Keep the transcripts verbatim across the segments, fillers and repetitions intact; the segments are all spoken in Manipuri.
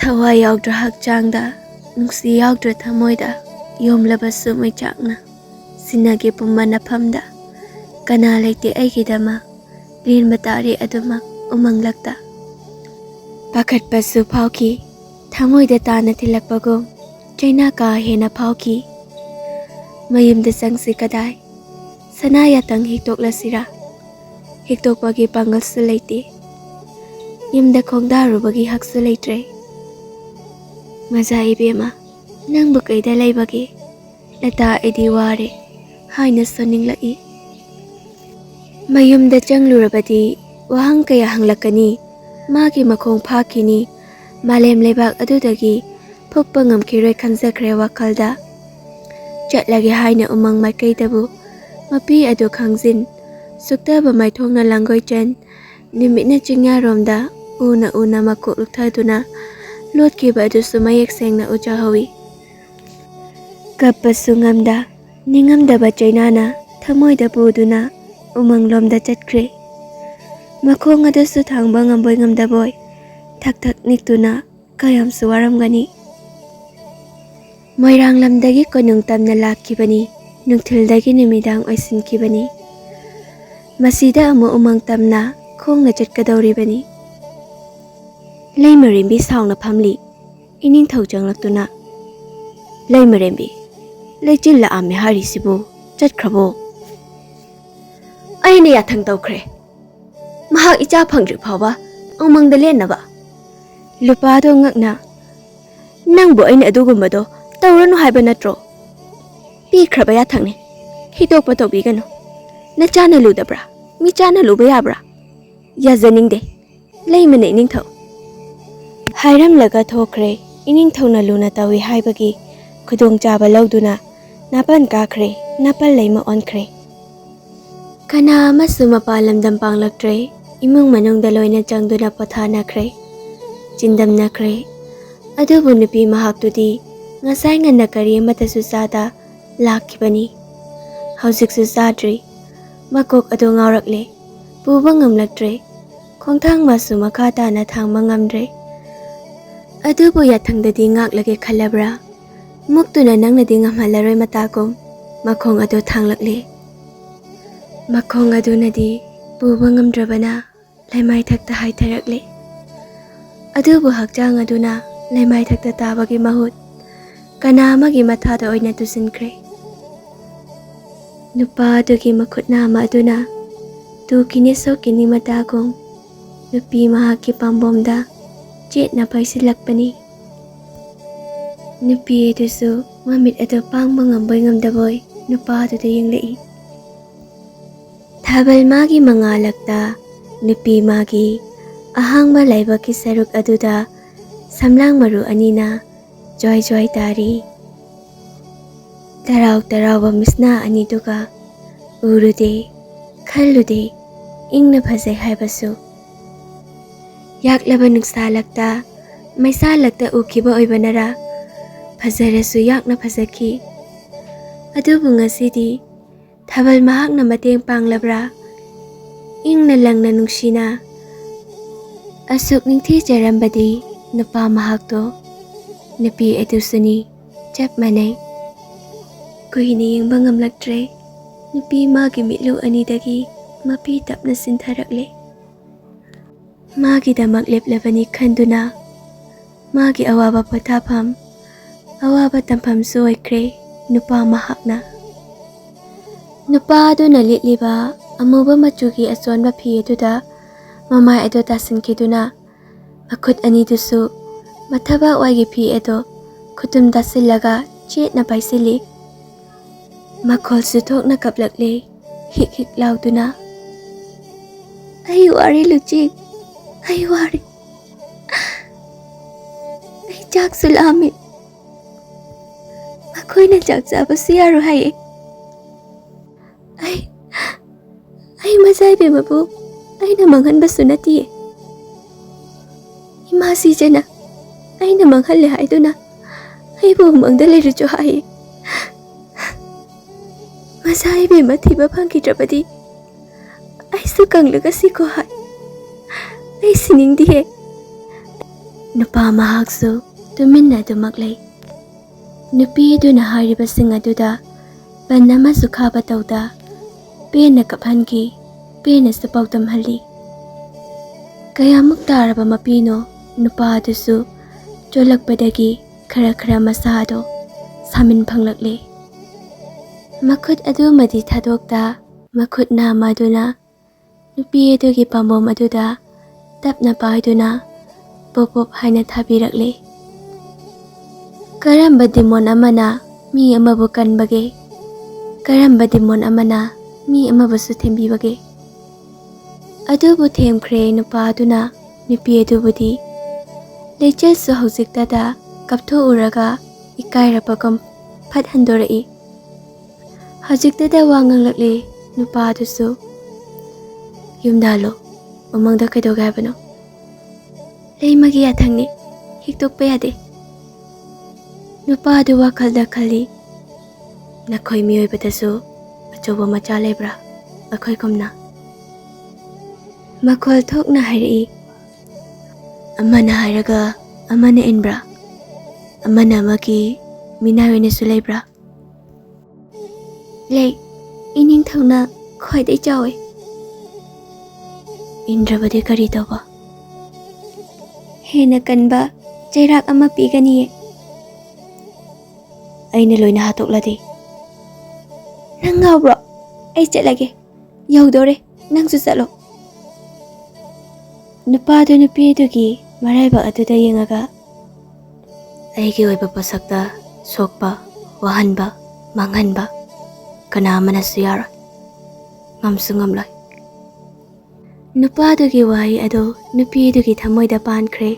ꯊꯋꯥꯏ ꯌꯥꯎꯗ꯭ꯔ ꯍꯛꯆꯥꯡꯗ, ꯅꯨꯡꯁꯤ ꯌꯥꯎꯗ꯭ꯔ ꯊꯃꯣꯏꯗ, ꯌꯣꯝꯂꯕꯁꯨ ꯃꯩꯆꯥꯛꯅ ꯁꯤꯟꯅꯒꯦ ꯄꯨꯝꯕ ꯅꯐꯝꯗ꯫ ꯀꯅꯥ ꯂꯩꯇꯦ ꯑꯩꯒꯤꯗꯃꯛ, ꯂꯦꯟꯕ ꯇꯥꯔꯦ ꯑꯗꯨꯃꯛ ꯎꯃꯪꯂꯛꯇ꯫ ꯄꯥꯈꯠꯄꯁꯨ ꯐꯥꯎꯈꯤ, ꯊꯃꯣꯏꯗ ꯇꯥꯅ ꯊꯤꯜꯂꯛꯄꯒꯨꯝ ꯆꯩꯅꯥ ꯀꯥ ꯍꯦꯟꯅ ꯐꯥꯎꯈꯤ꯫ ꯃꯌꯨꯝꯗ ꯆꯪꯁꯤ ꯀꯗꯥꯏ? ꯁꯅꯥ ꯌꯥꯇꯪ ꯍꯤꯛꯇꯣꯛꯂꯁꯤꯔꯥ? ꯍꯤꯛꯇꯣꯛꯄꯒꯤ ꯄꯥꯡꯒꯜꯁꯨ ꯂꯩꯇꯦ꯫ ꯌꯨꯝꯗ ꯈꯣꯡꯗꯥꯔꯨꯕꯒꯤ ꯍꯛꯁꯨ ꯂꯩꯇ꯭ꯔꯦ꯫ ꯃꯖꯥ ꯏꯕꯦꯝꯃ, ꯅꯪꯕꯨ ꯀꯩꯗ ꯂꯩꯕꯒꯦ? ꯂꯇꯥ, ꯑꯩꯗꯤ ꯋꯥꯔꯦ ꯍꯥꯏꯅ ꯁꯣꯟꯅꯤꯡꯂꯛꯏ꯫ ꯃꯌꯨꯝꯗ ꯆꯪꯂꯨꯔꯕꯗꯤ ꯋꯥꯍꯪ ꯀꯌꯥ ꯍꯪꯂꯛꯀꯅꯤ꯫ ꯃꯥꯒꯤ ꯃꯈꯣꯡ ꯐꯥꯈꯤꯅꯤ꯫ ꯃꯥꯂꯦꯝ ꯂꯩꯕꯥꯛ ꯑꯗꯨꯗꯒꯤ ꯐꯨꯞꯄ ꯉꯝꯈꯤꯔꯣꯏ ꯈꯟꯖꯈ꯭ꯔꯦ ꯋꯥꯈꯜꯗ꯫ ꯆꯠꯂꯒꯦ ꯍꯥꯏꯅ ꯎꯃꯪ ꯃꯥꯏꯀꯩꯗꯕꯨ ꯃꯄꯤ ꯑꯗꯨ ꯈꯥꯡꯖꯤꯟ, ꯁꯨꯛꯇꯕ ꯃꯥꯏꯊꯣꯡꯅ ꯂꯥꯡꯒꯣꯏꯆꯟ, ꯅꯨꯃꯤꯠꯅ ꯆꯤꯡꯌꯥꯔꯣꯝꯗ ꯎꯅ ꯎꯅ ꯃꯀꯣꯛ ꯂꯨꯛꯊꯗꯨꯅ ꯂꯣꯠꯈꯤꯕ ꯑꯗꯨꯁꯨ ꯃꯌꯦꯛ ꯁꯦꯡꯅ ꯎꯖꯍꯧꯏ꯫ ꯀꯞꯄꯁꯨ ꯉꯝꯗ, ꯅꯤꯡꯉꯝꯗꯕ ꯆꯩꯅꯥꯅ ꯊꯃꯣꯏꯗ ꯄꯨꯗꯨꯅ ꯎꯃꯪꯂꯣꯝꯗ ꯆꯠꯈ꯭ꯔꯦ꯫ ꯃꯈꯣꯡ ꯑꯗꯨꯁꯨ ꯊꯥꯡꯕ ꯉꯝꯕꯣꯏ ꯉꯝꯗꯕꯣꯏ ꯊꯛ ꯊꯛ ꯅꯤꯛꯇꯨꯅ ꯀꯌꯥꯝꯁꯨ ꯋꯥꯔꯝꯒꯅꯤ꯫ ꯃꯣꯏꯔꯥꯡ ꯂꯝꯗꯒꯤ ꯀꯣꯅꯨꯡ ꯇꯝꯅ ꯂꯥꯛꯈꯤꯕꯅꯤ, ꯅꯨꯡꯊꯤꯜꯗꯒꯤ ꯅꯨꯃꯤꯗꯥꯡ ꯑꯣꯏꯁꯤꯟꯈꯤꯕꯅꯤ꯫ ꯃꯁꯤꯗ ꯑꯃꯨꯛ ꯎꯃꯪ ꯇꯝꯅ ꯈꯣꯡꯅ ꯆꯠꯀꯗꯧꯔꯤꯕꯅꯤ꯫ ꯂꯩꯃꯔꯦꯝꯕꯤ ꯁꯥꯎꯅ ꯐꯝꯂꯤ꯫ ꯏꯅꯤꯡꯊꯧ ꯆꯪꯂꯛꯇꯨꯅ, "ꯂꯩꯃꯔꯦꯝꯕꯤ, ꯂꯩꯆꯤꯜ ꯂꯥꯛꯑꯝꯃꯦ ꯍꯥꯏꯔꯤꯁꯤꯕꯨ ꯆꯠꯈ꯭ꯔꯕꯣ?" "ꯑꯩꯅ ꯌꯥꯊꯪ ꯇꯧꯈ꯭ꯔꯦ꯫ ꯃꯍꯥꯛ ꯏꯆꯥ ꯐꯪꯗ꯭ꯔꯤ ꯐꯥꯎꯕ ꯎꯃꯪꯗ ꯂꯦꯟꯅꯕ꯫" ꯂꯨꯄꯥꯗꯣ ꯉꯛꯅ, "ꯅꯪꯕꯨ ꯑꯩꯅ ꯑꯗꯨꯒꯨꯝꯕꯗꯣ ꯇꯧꯔꯅꯨ ꯍꯥꯏꯕ ꯅꯠꯇ꯭ꯔꯣ? ꯄꯤꯈ꯭ꯔꯕ ꯌꯥꯊꯪꯅꯤ꯫ ꯍꯤꯗꯣꯛꯄ ꯇꯧꯕꯤꯒꯅꯨ꯫ ꯅꯆꯥꯅ ꯂꯨꯗꯕ꯭ꯔꯥ? ꯃꯤꯆꯥꯅ ꯂꯨꯕ ꯌꯥꯕ꯭ꯔꯥ? ꯌꯥꯖꯅꯤꯡꯗꯦ꯫ ꯂꯩꯃꯅꯦ ꯏꯅꯤꯡꯊꯧ꯫" ꯍꯥꯏꯔꯝꯂꯒ ꯊꯣꯛꯈ꯭ꯔꯦ꯫ ꯏꯅꯤꯡꯊꯧꯅ ꯂꯨꯅ ꯇꯧꯏ ꯍꯥꯏꯕꯒꯤ ꯈꯨꯗꯣꯡꯆꯥꯕ ꯂꯧꯗꯨꯅ ꯅꯥꯄꯟ ꯀꯥꯈ꯭ꯔꯦ, ꯅꯥꯄꯟ ꯂꯩꯃ ꯑꯣꯟꯈ꯭ꯔꯦ꯫ ꯀꯅꯥ ꯑꯃꯁꯨ ꯃꯄꯥꯟ ꯂꯝꯗꯝ ꯄꯥꯡꯂꯛꯇ꯭ꯔꯦ꯫ ꯏꯃꯨꯡ ꯃꯅꯨꯡꯗ ꯂꯣꯏꯅ ꯆꯪꯗꯨꯅ ꯄꯣꯊꯥꯅꯈ꯭ꯔꯦ, ꯆꯤꯟꯗꯝꯅꯈ꯭ꯔꯦ꯫ ꯑꯗꯨꯕꯨ ꯅꯨꯄꯤ ꯃꯍꯥꯛꯇꯨꯗꯤ ꯉꯁꯥꯏ ꯉꯟꯅ ꯀꯔꯤ ꯑꯃꯠꯇꯁꯨ ꯆꯥꯗ ꯂꯥꯛꯈꯤꯕꯅꯤ꯫ ꯍꯧꯖꯤꯛꯁꯨ ꯆꯥꯗ꯭ꯔꯤ꯫ ꯃꯀꯣꯛ ꯑꯗꯨ ꯉꯥꯎꯔꯛꯂꯦ꯫ ꯄꯨꯕ ꯉꯝꯂꯛꯇ꯭ꯔꯦ꯫ ꯈꯣꯡꯊꯥꯡ ꯃꯥꯁꯨ ꯃꯈꯥ ꯇꯥꯅ ꯊꯥꯡꯕ ꯉꯝꯗ꯭ꯔꯦ꯫ ꯑꯗꯨꯕꯨ ꯌꯥꯊꯪꯗꯗꯤ ꯉꯥꯛꯂꯒꯦ ꯈꯜꯂꯕ꯭ꯔꯥ? ꯃꯨꯛꯇꯨꯅ ꯅꯪꯅꯗꯤ ꯉꯝꯍꯜꯂꯔꯣꯏ ꯃꯇꯥꯒꯨꯝ ꯃꯈꯣꯡ ꯑꯗꯨ ꯊꯥꯡꯂꯛꯂꯦ꯫ ꯃꯈꯣꯡ ꯑꯗꯨꯅꯗꯤ ꯄꯨꯕ ꯉꯝꯗ꯭ꯔꯕꯅ ꯂꯩꯃꯥꯏꯊꯛꯇ ꯍꯥꯏꯊꯔꯛꯂꯦ꯫ ꯑꯗꯨꯕꯨ ꯍꯛꯆꯥꯡ ꯑꯗꯨꯅ ꯂꯩꯃꯥꯏꯊꯛꯇ ꯇꯥꯕꯒꯤ ꯃꯍꯨꯠ ꯀꯅꯥ ꯑꯃꯒꯤ ꯃꯊꯥꯗ ꯑꯣꯏꯅ ꯇꯨꯁꯤꯟꯈ꯭ꯔꯦ꯫ ꯅꯨꯄꯥ ꯑꯗꯨꯒꯤ ꯃꯈꯨꯠ ꯅꯥꯝꯃ ꯑꯗꯨꯅ ꯇꯨꯈꯤꯅꯤ ꯁꯣꯛꯈꯤꯅꯤ ꯃꯇꯥꯒꯨꯝ ꯅꯨꯄꯤ ꯃꯍꯥꯛꯀꯤ ꯄꯥꯝꯕꯣꯝꯗ ꯆꯦꯠꯅ ꯄꯥꯏꯁꯤꯜꯂꯛꯄꯅꯤ꯫ ꯅꯨꯄꯤ ꯑꯗꯨꯁꯨ ꯃꯃꯤꯠ ꯑꯗꯨ ꯄꯥꯡꯕ ꯉꯝꯕꯣꯏ ꯉꯝꯗꯕꯣꯏ ꯅꯨꯄꯥ ꯑꯗꯨꯗ ꯌꯦꯡꯂꯛꯏ꯫ ꯊꯥꯕꯜ ꯃꯥꯒꯤ ꯃꯉꯥꯜꯂꯛꯇ ꯅꯨꯄꯤ ꯃꯥꯒꯤ ꯑꯍꯥꯡꯕ ꯂꯥꯏꯕꯛꯀꯤ ꯁꯔꯨꯛ ꯑꯗꯨꯗ ꯁꯝꯂꯥꯡ ꯃꯔꯨ ꯑꯅꯤꯅ ꯖ꯭ꯋꯥꯏ ꯖ꯭ꯋꯥꯏ ꯇꯥꯔꯤ꯫ ꯇꯔꯥꯎ ꯇꯔꯥꯎꯕ ꯃꯤꯠꯁꯅꯥ ꯑꯅꯤꯗꯨꯒ ꯎꯔꯨꯗꯦ, ꯈꯜꯂꯨꯗꯦ, ꯏꯪꯅ ꯐꯖꯩ ꯍꯥꯏꯕꯁꯨ꯫ ꯌꯥꯛꯂꯕ ꯅꯨꯡꯁꯥꯂꯛꯇ, ꯃꯩꯁꯥꯂꯛꯇ ꯎꯈꯤꯕ ꯑꯣꯏꯕꯅꯔꯥ, ꯐꯖꯔꯁꯨ ꯌꯥꯛꯅ ꯐꯖꯈꯤ꯫ ꯑꯗꯨꯕꯨ ꯉꯁꯤꯗꯤ ꯊꯥꯕꯜ ꯃꯍꯥꯛꯅ ꯃꯇꯦꯡ ꯄꯥꯡꯂꯕ꯭ꯔꯥ? ꯏꯪꯅ ꯂꯪꯅ ꯅꯨꯡꯁꯤꯅ꯫ ꯑꯁꯨꯛ ꯅꯤꯡꯊꯤꯖꯔꯝꯕꯗꯤ ꯅꯨꯄꯥ ꯃꯍꯥꯛꯇꯣ ꯅꯨꯄꯤ ꯑꯗꯨꯁꯨꯅꯤ꯫ ꯆꯞ ꯃꯥꯟꯅꯩ꯫ ꯀꯨꯏꯅ ꯌꯦꯡꯕ ꯉꯝꯂꯛꯇ꯭ꯔꯦ꯫ ꯅꯨꯄꯤ ꯃꯥꯒꯤ ꯃꯤꯠꯂꯨ ꯑꯅꯤꯗꯒꯤ ꯃꯄꯤ ꯇꯞꯅ ꯆꯤꯟꯊꯔꯛꯂꯦ꯫ ꯃꯥꯒꯤꯗꯃꯛ ꯂꯦꯞꯂꯕꯅꯤ ꯈꯟꯗꯨꯅ ꯃꯥꯒꯤ ꯑꯋꯥꯕ ꯄꯣꯊꯥꯐꯝ, ꯑꯋꯥꯕ ꯇꯝꯐꯝꯁꯨ ꯑꯣꯏꯈ꯭ꯔꯦ ꯅꯨꯄꯥ ꯃꯍꯥꯛꯅ꯫ ꯅꯨꯄꯥ ꯑꯗꯨꯅ ꯂꯤꯠꯂꯤꯕ ꯑꯃꯨꯕ ꯃꯆꯨꯒꯤ ꯑꯆꯣꯟꯕ ꯐꯤ ꯑꯗꯨꯗ ꯃꯃꯥꯏ ꯑꯗꯨ ꯇꯥꯁꯤꯟꯈꯤꯗꯨꯅ ꯃꯈꯨꯠ ꯑꯅꯤꯗꯨꯁꯨ ꯃꯊꯕꯥꯛ ꯋꯥꯏꯒꯤ ꯐꯤ ꯑꯗꯨ ꯈꯨꯇꯨꯝ ꯇꯥꯁꯤꯜꯂꯒ ꯆꯦꯠꯅ ꯄꯥꯏꯁꯤꯜꯂꯤ꯫ ꯃꯈꯣꯜꯁꯨ ꯊꯣꯛꯅ ꯀꯞꯂꯛꯂꯦ, ꯍꯤꯛ ꯍꯤꯛ ꯂꯥꯎꯗꯨꯅ꯫ "ꯑꯩ ꯋꯥꯔꯦ ꯂꯨꯆꯤ, ꯑꯩ ꯋꯥꯔꯦ꯫ ꯑꯩ ꯆꯥꯛꯁꯨ ꯂꯥꯝꯃꯤ꯫ ꯃꯈꯣꯏꯅ ꯆꯥꯛ ꯆꯥꯕꯁꯨ ꯌꯥꯔꯣꯏ ꯍꯥꯏꯌꯦ꯫ ꯑꯩ, ꯑꯩ ꯃꯆꯥ ꯏꯕꯦꯝꯃꯕꯨ ꯑꯩꯅ ꯃꯥꯡꯍꯟꯕꯁꯨ ꯅꯠꯇꯤꯌꯦ꯫ ꯏꯃꯥ ꯁꯤꯖꯅ ꯑꯩꯅ ꯃꯥꯡꯍꯜꯂꯦ ꯍꯥꯏꯗꯨꯅ ꯑꯩꯕꯨ ꯎꯃꯪꯗ ꯂꯩꯔꯨꯆꯣ ꯍꯥꯏꯌꯦ꯫ ꯃꯆꯥ ꯏꯕꯦꯝꯃ ꯊꯤꯕ ꯐꯪꯈꯤꯗ꯭ꯔꯕꯗꯤ ꯑꯩꯁꯨ ꯀꯪꯂꯒ ꯁꯤꯈꯣ ꯍꯥꯏ꯫ ꯑꯩ ꯁꯤꯅꯤꯡꯗꯤꯌꯦ꯫ ꯅꯨꯄꯥ ꯃꯍꯥꯛꯁꯨ ꯇꯨꯃꯤꯟꯅ ꯑꯗꯨꯃꯛ ꯂꯩ꯫ ꯅꯨꯄꯤ ꯑꯗꯨꯅ ꯍꯥꯏꯔꯤꯕꯁꯤꯡ ꯑꯗꯨꯗ ꯕꯟ ꯑꯃꯁꯨ ꯈꯥꯕ ꯇꯧꯗ, ꯄꯦꯟꯅ ꯀꯞꯍꯟꯈꯤ, ꯄꯦꯟꯅꯁꯨ ꯄꯥꯎꯗꯝꯍꯜꯂꯤ꯫ ꯀꯌꯥꯃꯨꯛ ꯇꯥꯔꯕ ꯃꯄꯤꯅꯣ, ꯅꯨꯄꯥ ꯑꯗꯨꯁꯨ ꯆꯣꯜꯂꯛꯄꯗꯒꯤ ꯈꯔ ꯈꯔ ꯃꯁꯥꯗꯣ ꯁꯥꯃꯤꯟ ꯐꯪꯂꯛꯂꯦ꯫ ꯃꯈꯨꯠ ꯑꯗꯨꯃꯗꯤ ꯊꯥꯗꯣꯛꯇ, ꯃꯈꯨꯠ ꯅꯥꯝꯃ ꯑꯗꯨꯅ ꯅꯨꯄꯤ ꯑꯗꯨꯒꯤ ꯄꯥꯝꯕꯣꯝ ꯑꯗꯨꯗ ꯇꯞꯅ ꯄꯥꯏꯗꯨꯅ ꯄꯣꯞ ꯄꯣꯞ ꯍꯥꯏꯅ ꯊꯥꯕꯤꯔꯛꯂꯦ꯫ ꯀꯔꯝꯕ ꯗꯤꯃꯣꯟ ꯑꯃꯅ ꯃꯤ ꯑꯃꯕꯨ ꯀꯟꯕꯒꯦ? ꯀꯔꯝꯕ ꯗꯤꯃꯣꯟ ꯑꯃꯅ ꯃꯤ ꯑꯃꯕꯨꯁꯨ ꯊꯦꯝꯕꯤꯕꯒꯦ? ꯑꯗꯨꯕꯨ ꯊꯦꯝꯈ꯭ꯔꯦ ꯅꯨꯄꯥ ꯑꯗꯨꯅ ꯅꯨꯄꯤ ꯑꯗꯨꯕꯨꯗꯤ꯫ ꯂꯩꯆꯤꯜꯁꯨ ꯍꯧꯖꯤꯛꯇꯗ ꯀꯞꯊꯣꯛꯎꯔꯒ ꯏꯀꯥꯏꯔꯕꯒꯨꯝ ꯐꯠ ꯍꯟꯗꯣꯔꯛꯏ꯫ ꯍꯧꯖꯤꯛꯇꯗ ꯋꯥ ꯉꯥꯡꯂꯛꯂꯦ ꯅꯨꯄꯥ ꯑꯗꯨꯁꯨ꯫ "ꯌꯨꯝꯗ ꯍꯜꯂꯣ꯫ ꯎꯃꯪꯗ ꯀꯩꯗꯧꯒꯦ ꯍꯥꯏꯕꯅꯣ?" "ꯂꯩꯃꯒꯤ ꯌꯥꯊꯪꯅꯤ꯫ ꯍꯤꯛꯇꯣꯛꯄ ꯌꯥꯗꯦ꯫" ꯅꯨꯄꯥ ꯑꯗꯨ ꯋꯥꯈꯜꯗ ꯈꯜꯂꯤ, "ꯅꯈꯣꯏ ꯃꯤꯑꯣꯏꯕꯗꯁꯨ ꯑꯆꯧꯕ ꯃꯆꯥ ꯂꯩꯕ꯭ꯔꯥ ꯑꯩꯈꯣꯏꯒꯨꯝꯅ?" ꯃꯈꯣꯜ ꯊꯣꯛꯅ ꯍꯥꯏꯔꯛꯏ, "ꯑꯃꯅ ꯍꯥꯏꯔꯒ ꯑꯃꯅ ꯏꯟꯕ꯭ꯔꯥ? ꯑꯃꯅ ꯑꯃꯒꯤ ꯃꯤꯅꯥꯏ ꯑꯣꯏꯅꯁꯨ ꯂꯩꯕ꯭ꯔꯥ?" "ꯂꯩ꯫ ꯏꯅꯤꯡꯊꯧꯅ ꯈ꯭ꯋꯥꯏꯗꯩ ꯆꯥꯎꯏ꯫" "ꯏꯟꯗ꯭ꯔꯕꯗꯤ ꯀꯔꯤ ꯇꯧꯕ?" "ꯍꯦꯟꯅ ꯀꯟꯕ ꯆꯩꯔꯥꯛ ꯑꯃ ꯄꯤꯒꯅꯤꯌꯦ꯫" "ꯑꯩꯅ ꯂꯣꯏꯅ ꯍꯥꯠꯇꯣꯛꯂꯗꯤ?" "ꯅꯪ ꯉꯥꯎꯕ꯭ꯔꯣ? ꯑꯩ ꯆꯠꯂꯒꯦ꯫ ꯌꯧꯗꯣꯔꯦ꯫ ꯅꯪꯁꯨ ꯆꯠꯂꯣ꯫" ꯅꯨꯄꯥꯗꯨ ꯅꯨꯄꯤꯗꯨꯒꯤ ꯃꯔꯥꯏꯕꯛ ꯑꯗꯨꯗ ꯌꯦꯡꯉꯒ, "ꯑꯩꯒꯤ ꯑꯣꯏꯕ ꯄꯣꯠꯁꯛꯇ ꯁꯣꯛꯄ, ꯋꯥꯍꯟꯕ, ꯃꯥꯡꯍꯟꯕ ꯀꯅꯥ ꯑꯃꯅꯁꯨ ꯌꯥꯔꯣꯏ꯫ ꯉꯝꯁꯨ ꯉꯝꯂꯣꯏ꯫" ꯅꯨꯄꯥꯗꯨꯒꯤ ꯋꯥꯍꯩ ꯑꯗꯨ ꯅꯨꯄꯤꯗꯨꯒꯤ ꯊꯃꯣꯏꯗ ꯄꯥꯟꯈ꯭ꯔꯦ꯫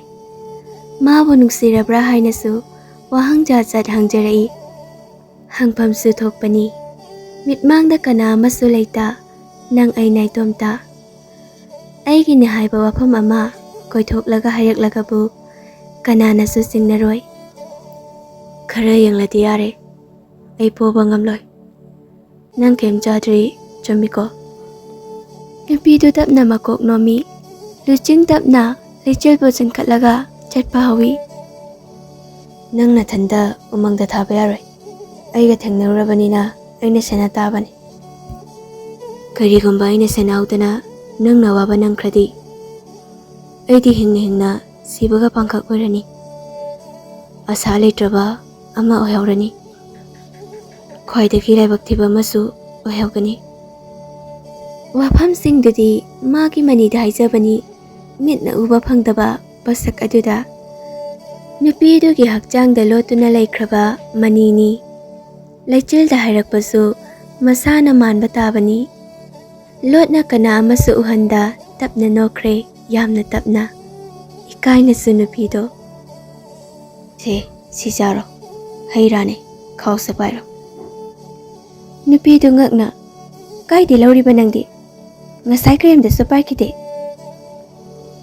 ꯃꯥꯕꯨ ꯅꯨꯡꯁꯤꯔꯕ꯭ꯔꯥ ꯍꯥꯏꯅꯁꯨ ꯋꯥꯍꯪ ꯖꯥꯠ ꯖꯥꯠ ꯍꯪꯖꯔꯛꯏ꯫ ꯍꯪꯐꯝꯁꯨ ꯊꯣꯛꯄꯅꯤ꯫ ꯃꯤꯠꯃꯥꯡꯗ ꯀꯅꯥ ꯑꯃꯁꯨ ꯂꯩꯇ, ꯅꯪ ꯑꯩ ꯅꯥꯏꯇꯣꯝꯇ꯫ ꯑꯩꯒꯤꯅꯦ ꯍꯥꯏꯕ ꯋꯥꯐꯝ ꯑꯃ ꯀꯣꯏꯊꯣꯛꯂꯒ ꯍꯥꯏꯔꯛꯂꯒꯕꯨ ꯀꯅꯥꯅꯁꯨ ꯆꯤꯡꯅꯔꯣꯏ꯫ "ꯈꯔ ꯌꯦꯡꯂꯗꯤ ꯌꯥꯔꯦ꯫ ꯑꯩ ꯄꯣꯕ ꯉꯝꯂꯣꯏ꯫ ꯅꯪ ꯀꯩꯝ ꯆꯥꯗ꯭ꯔꯤ, ꯆꯨꯝꯃꯤꯀꯣ?" ꯅꯨꯄꯤꯗꯨ ꯇꯞꯅ ꯃꯀꯣꯛ ꯅꯣꯝꯃꯤ꯫ ꯂꯨꯆꯤꯡ ꯇꯞꯅ ꯂꯩꯆꯤꯜꯕꯨ ꯆꯤꯡꯈꯠꯂꯒ ꯆꯠꯄ ꯍꯧꯏ꯫ "ꯅꯪ ꯅꯊꯟꯗ ꯎꯃꯪꯗ ꯊꯥꯕ ꯌꯥꯔꯣꯏ꯫ ꯑꯩꯒ ꯊꯦꯡꯅꯔꯨꯔꯕꯅꯤꯅ ꯑꯩꯅ ꯁꯦꯟꯅ ꯇꯥꯕꯅꯤ꯫ ꯀꯔꯤꯒꯨꯝꯕ ꯑꯩꯅ ꯁꯦꯟꯅꯍꯧꯗꯅ ꯅꯪꯅ ꯑꯋꯥꯕ ꯅꯪꯈ꯭ꯔꯗꯤ, ꯑꯩꯗꯤ ꯍꯤꯡꯅ ꯍꯤꯡꯅ ꯁꯤꯕꯒ ꯄꯥꯡꯈꯛ ꯑꯣꯏꯔꯅꯤ꯫ ꯑꯁꯥ ꯂꯩꯇ꯭ꯔꯕ ꯑꯃ ꯑꯣꯏꯍꯧꯔꯅꯤ꯫ ꯈ꯭ꯋꯥꯏꯗꯒꯤ ꯂꯥꯏꯕꯛ ꯊꯤꯕ ꯑꯃꯁꯨ ꯑꯣꯏꯍꯧꯒꯅꯤ"꯫ ꯋꯥꯐꯝꯁꯤꯡꯗꯨꯗꯤ ꯃꯥꯒꯤ ꯃꯅꯤꯗ ꯍꯥꯏꯖꯕꯅꯤ, ꯃꯤꯠꯅ ꯎꯕ ꯐꯪꯗꯕ ꯄꯣꯠꯁꯛ ꯑꯗꯨꯗ꯫ ꯅꯨꯄꯤ ꯑꯗꯨꯒꯤ ꯍꯛꯆꯥꯡꯗ ꯂꯣꯠꯇꯨꯅ ꯂꯩꯈ꯭ꯔꯕ ꯃꯅꯤꯅꯤ꯫ ꯂꯩꯆꯤꯜꯗ ꯍꯥꯏꯔꯛꯄꯁꯨ ꯃꯁꯥꯅ ꯃꯥꯟꯕ ꯇꯥꯕꯅꯤ꯫ ꯂꯣꯠꯅ ꯀꯅꯥ ꯑꯃꯁꯨ ꯎꯍꯟꯗ ꯇꯞꯅ ꯅꯣꯛꯈ꯭ꯔꯦ, ꯌꯥꯝꯅ ꯇꯞꯅ꯫ ꯏꯀꯥꯏꯅꯁꯨ ꯅꯨꯄꯤꯗꯣ꯫ "ꯁꯦ, ꯁꯤ ꯆꯥꯔꯣ꯫ ꯍꯩ ꯔꯥꯅꯦ, ꯈꯥꯎꯁꯦ ꯄꯥꯏꯔꯣ"꯫ ꯅꯨꯄꯤꯗꯨ ꯉꯛꯅ, "ꯀꯥꯏꯗꯩ ꯂꯧꯔꯤꯕ ꯅꯪꯗꯤ? ꯉꯁꯥꯏ ꯀꯔꯤꯝꯇꯁꯨ ꯄꯥꯏꯈꯤꯗꯦ"꯫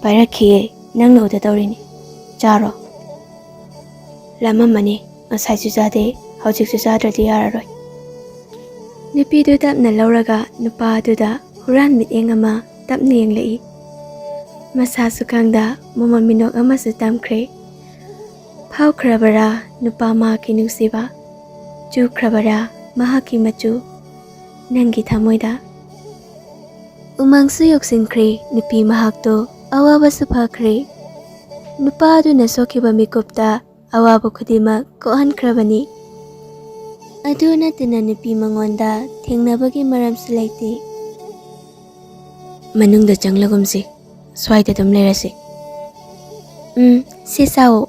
"ꯄꯥꯏꯔꯛꯈꯤꯌꯦ, ꯅꯪꯅ ꯎꯗ ꯇꯧꯔꯤꯅꯤ꯫ ꯆꯥꯔꯣ꯫ ꯂꯥꯝꯃꯝꯃꯅꯤ, ꯉꯁꯥꯏꯁꯨ ꯆꯥꯗꯦ, ꯍꯧꯖꯤꯛꯁꯨ ꯆꯥꯗ꯭ꯔꯗꯤ ꯌꯥꯔꯔꯣꯏ"꯫ ꯅꯨꯄꯤꯗꯨ ꯇꯞꯅ ꯂꯧꯔꯒ ꯅꯨꯄꯥ ꯑꯗꯨꯗ ꯍꯨꯔꯥꯟ ꯃꯤꯠꯌꯦꯡ ꯑꯃ ꯇꯞꯅ ꯌꯦꯡꯂꯛꯏ꯫ ꯃꯁꯥꯁꯨ ꯈꯪꯗ ꯃꯃꯜ ꯃꯤꯅꯣꯛ ꯑꯃꯁꯨ ꯇꯝꯈ꯭ꯔꯦ꯫ ꯐꯥꯎꯈ꯭ꯔꯕꯔꯥ ꯅꯨꯄꯥ ꯃꯍꯥꯛꯀꯤ ꯅꯨꯡꯁꯤꯕ? ꯆꯨꯈ꯭ꯔꯕꯔꯥ ꯃꯍꯥꯛꯀꯤ ꯃꯆꯨ ꯅꯪꯒꯤ ꯊꯃꯣꯏꯗ? ꯎꯃꯪꯁꯨ ꯌꯧꯁꯤꯟꯈ꯭ꯔꯦ, ꯅꯨꯄꯤ ꯃꯍꯥꯛꯇꯣ ꯑꯋꯥꯕꯁꯨ ꯐꯈ꯭ꯔꯦ꯫ ꯅꯨꯄꯥ ꯑꯗꯨꯅ ꯁꯣꯛꯈꯤꯕ ꯃꯤꯀꯨꯞꯇ ꯑꯋꯥꯕ ꯈꯨꯗꯤꯡꯃꯛ ꯀꯣꯛꯍꯟꯈ꯭ꯔꯕꯅꯤ꯫ ꯑꯗꯨ ꯅꯠꯇꯅ ꯅꯨꯄꯤ ꯃꯉꯣꯟꯗ ꯊꯦꯡꯅꯕꯒꯤ ꯃꯔꯝꯁꯨ ꯂꯩꯇꯦ꯫ "ꯃꯅꯨꯡꯗ ꯆꯪꯂꯒꯨꯝꯁꯤ, ꯁ꯭ꯋꯥꯏꯗ ꯑꯗꯨꯝ ꯂꯩꯔꯁꯤ"꯫ "ꯎꯝ, ꯁꯤ ꯆꯥꯎ"꯫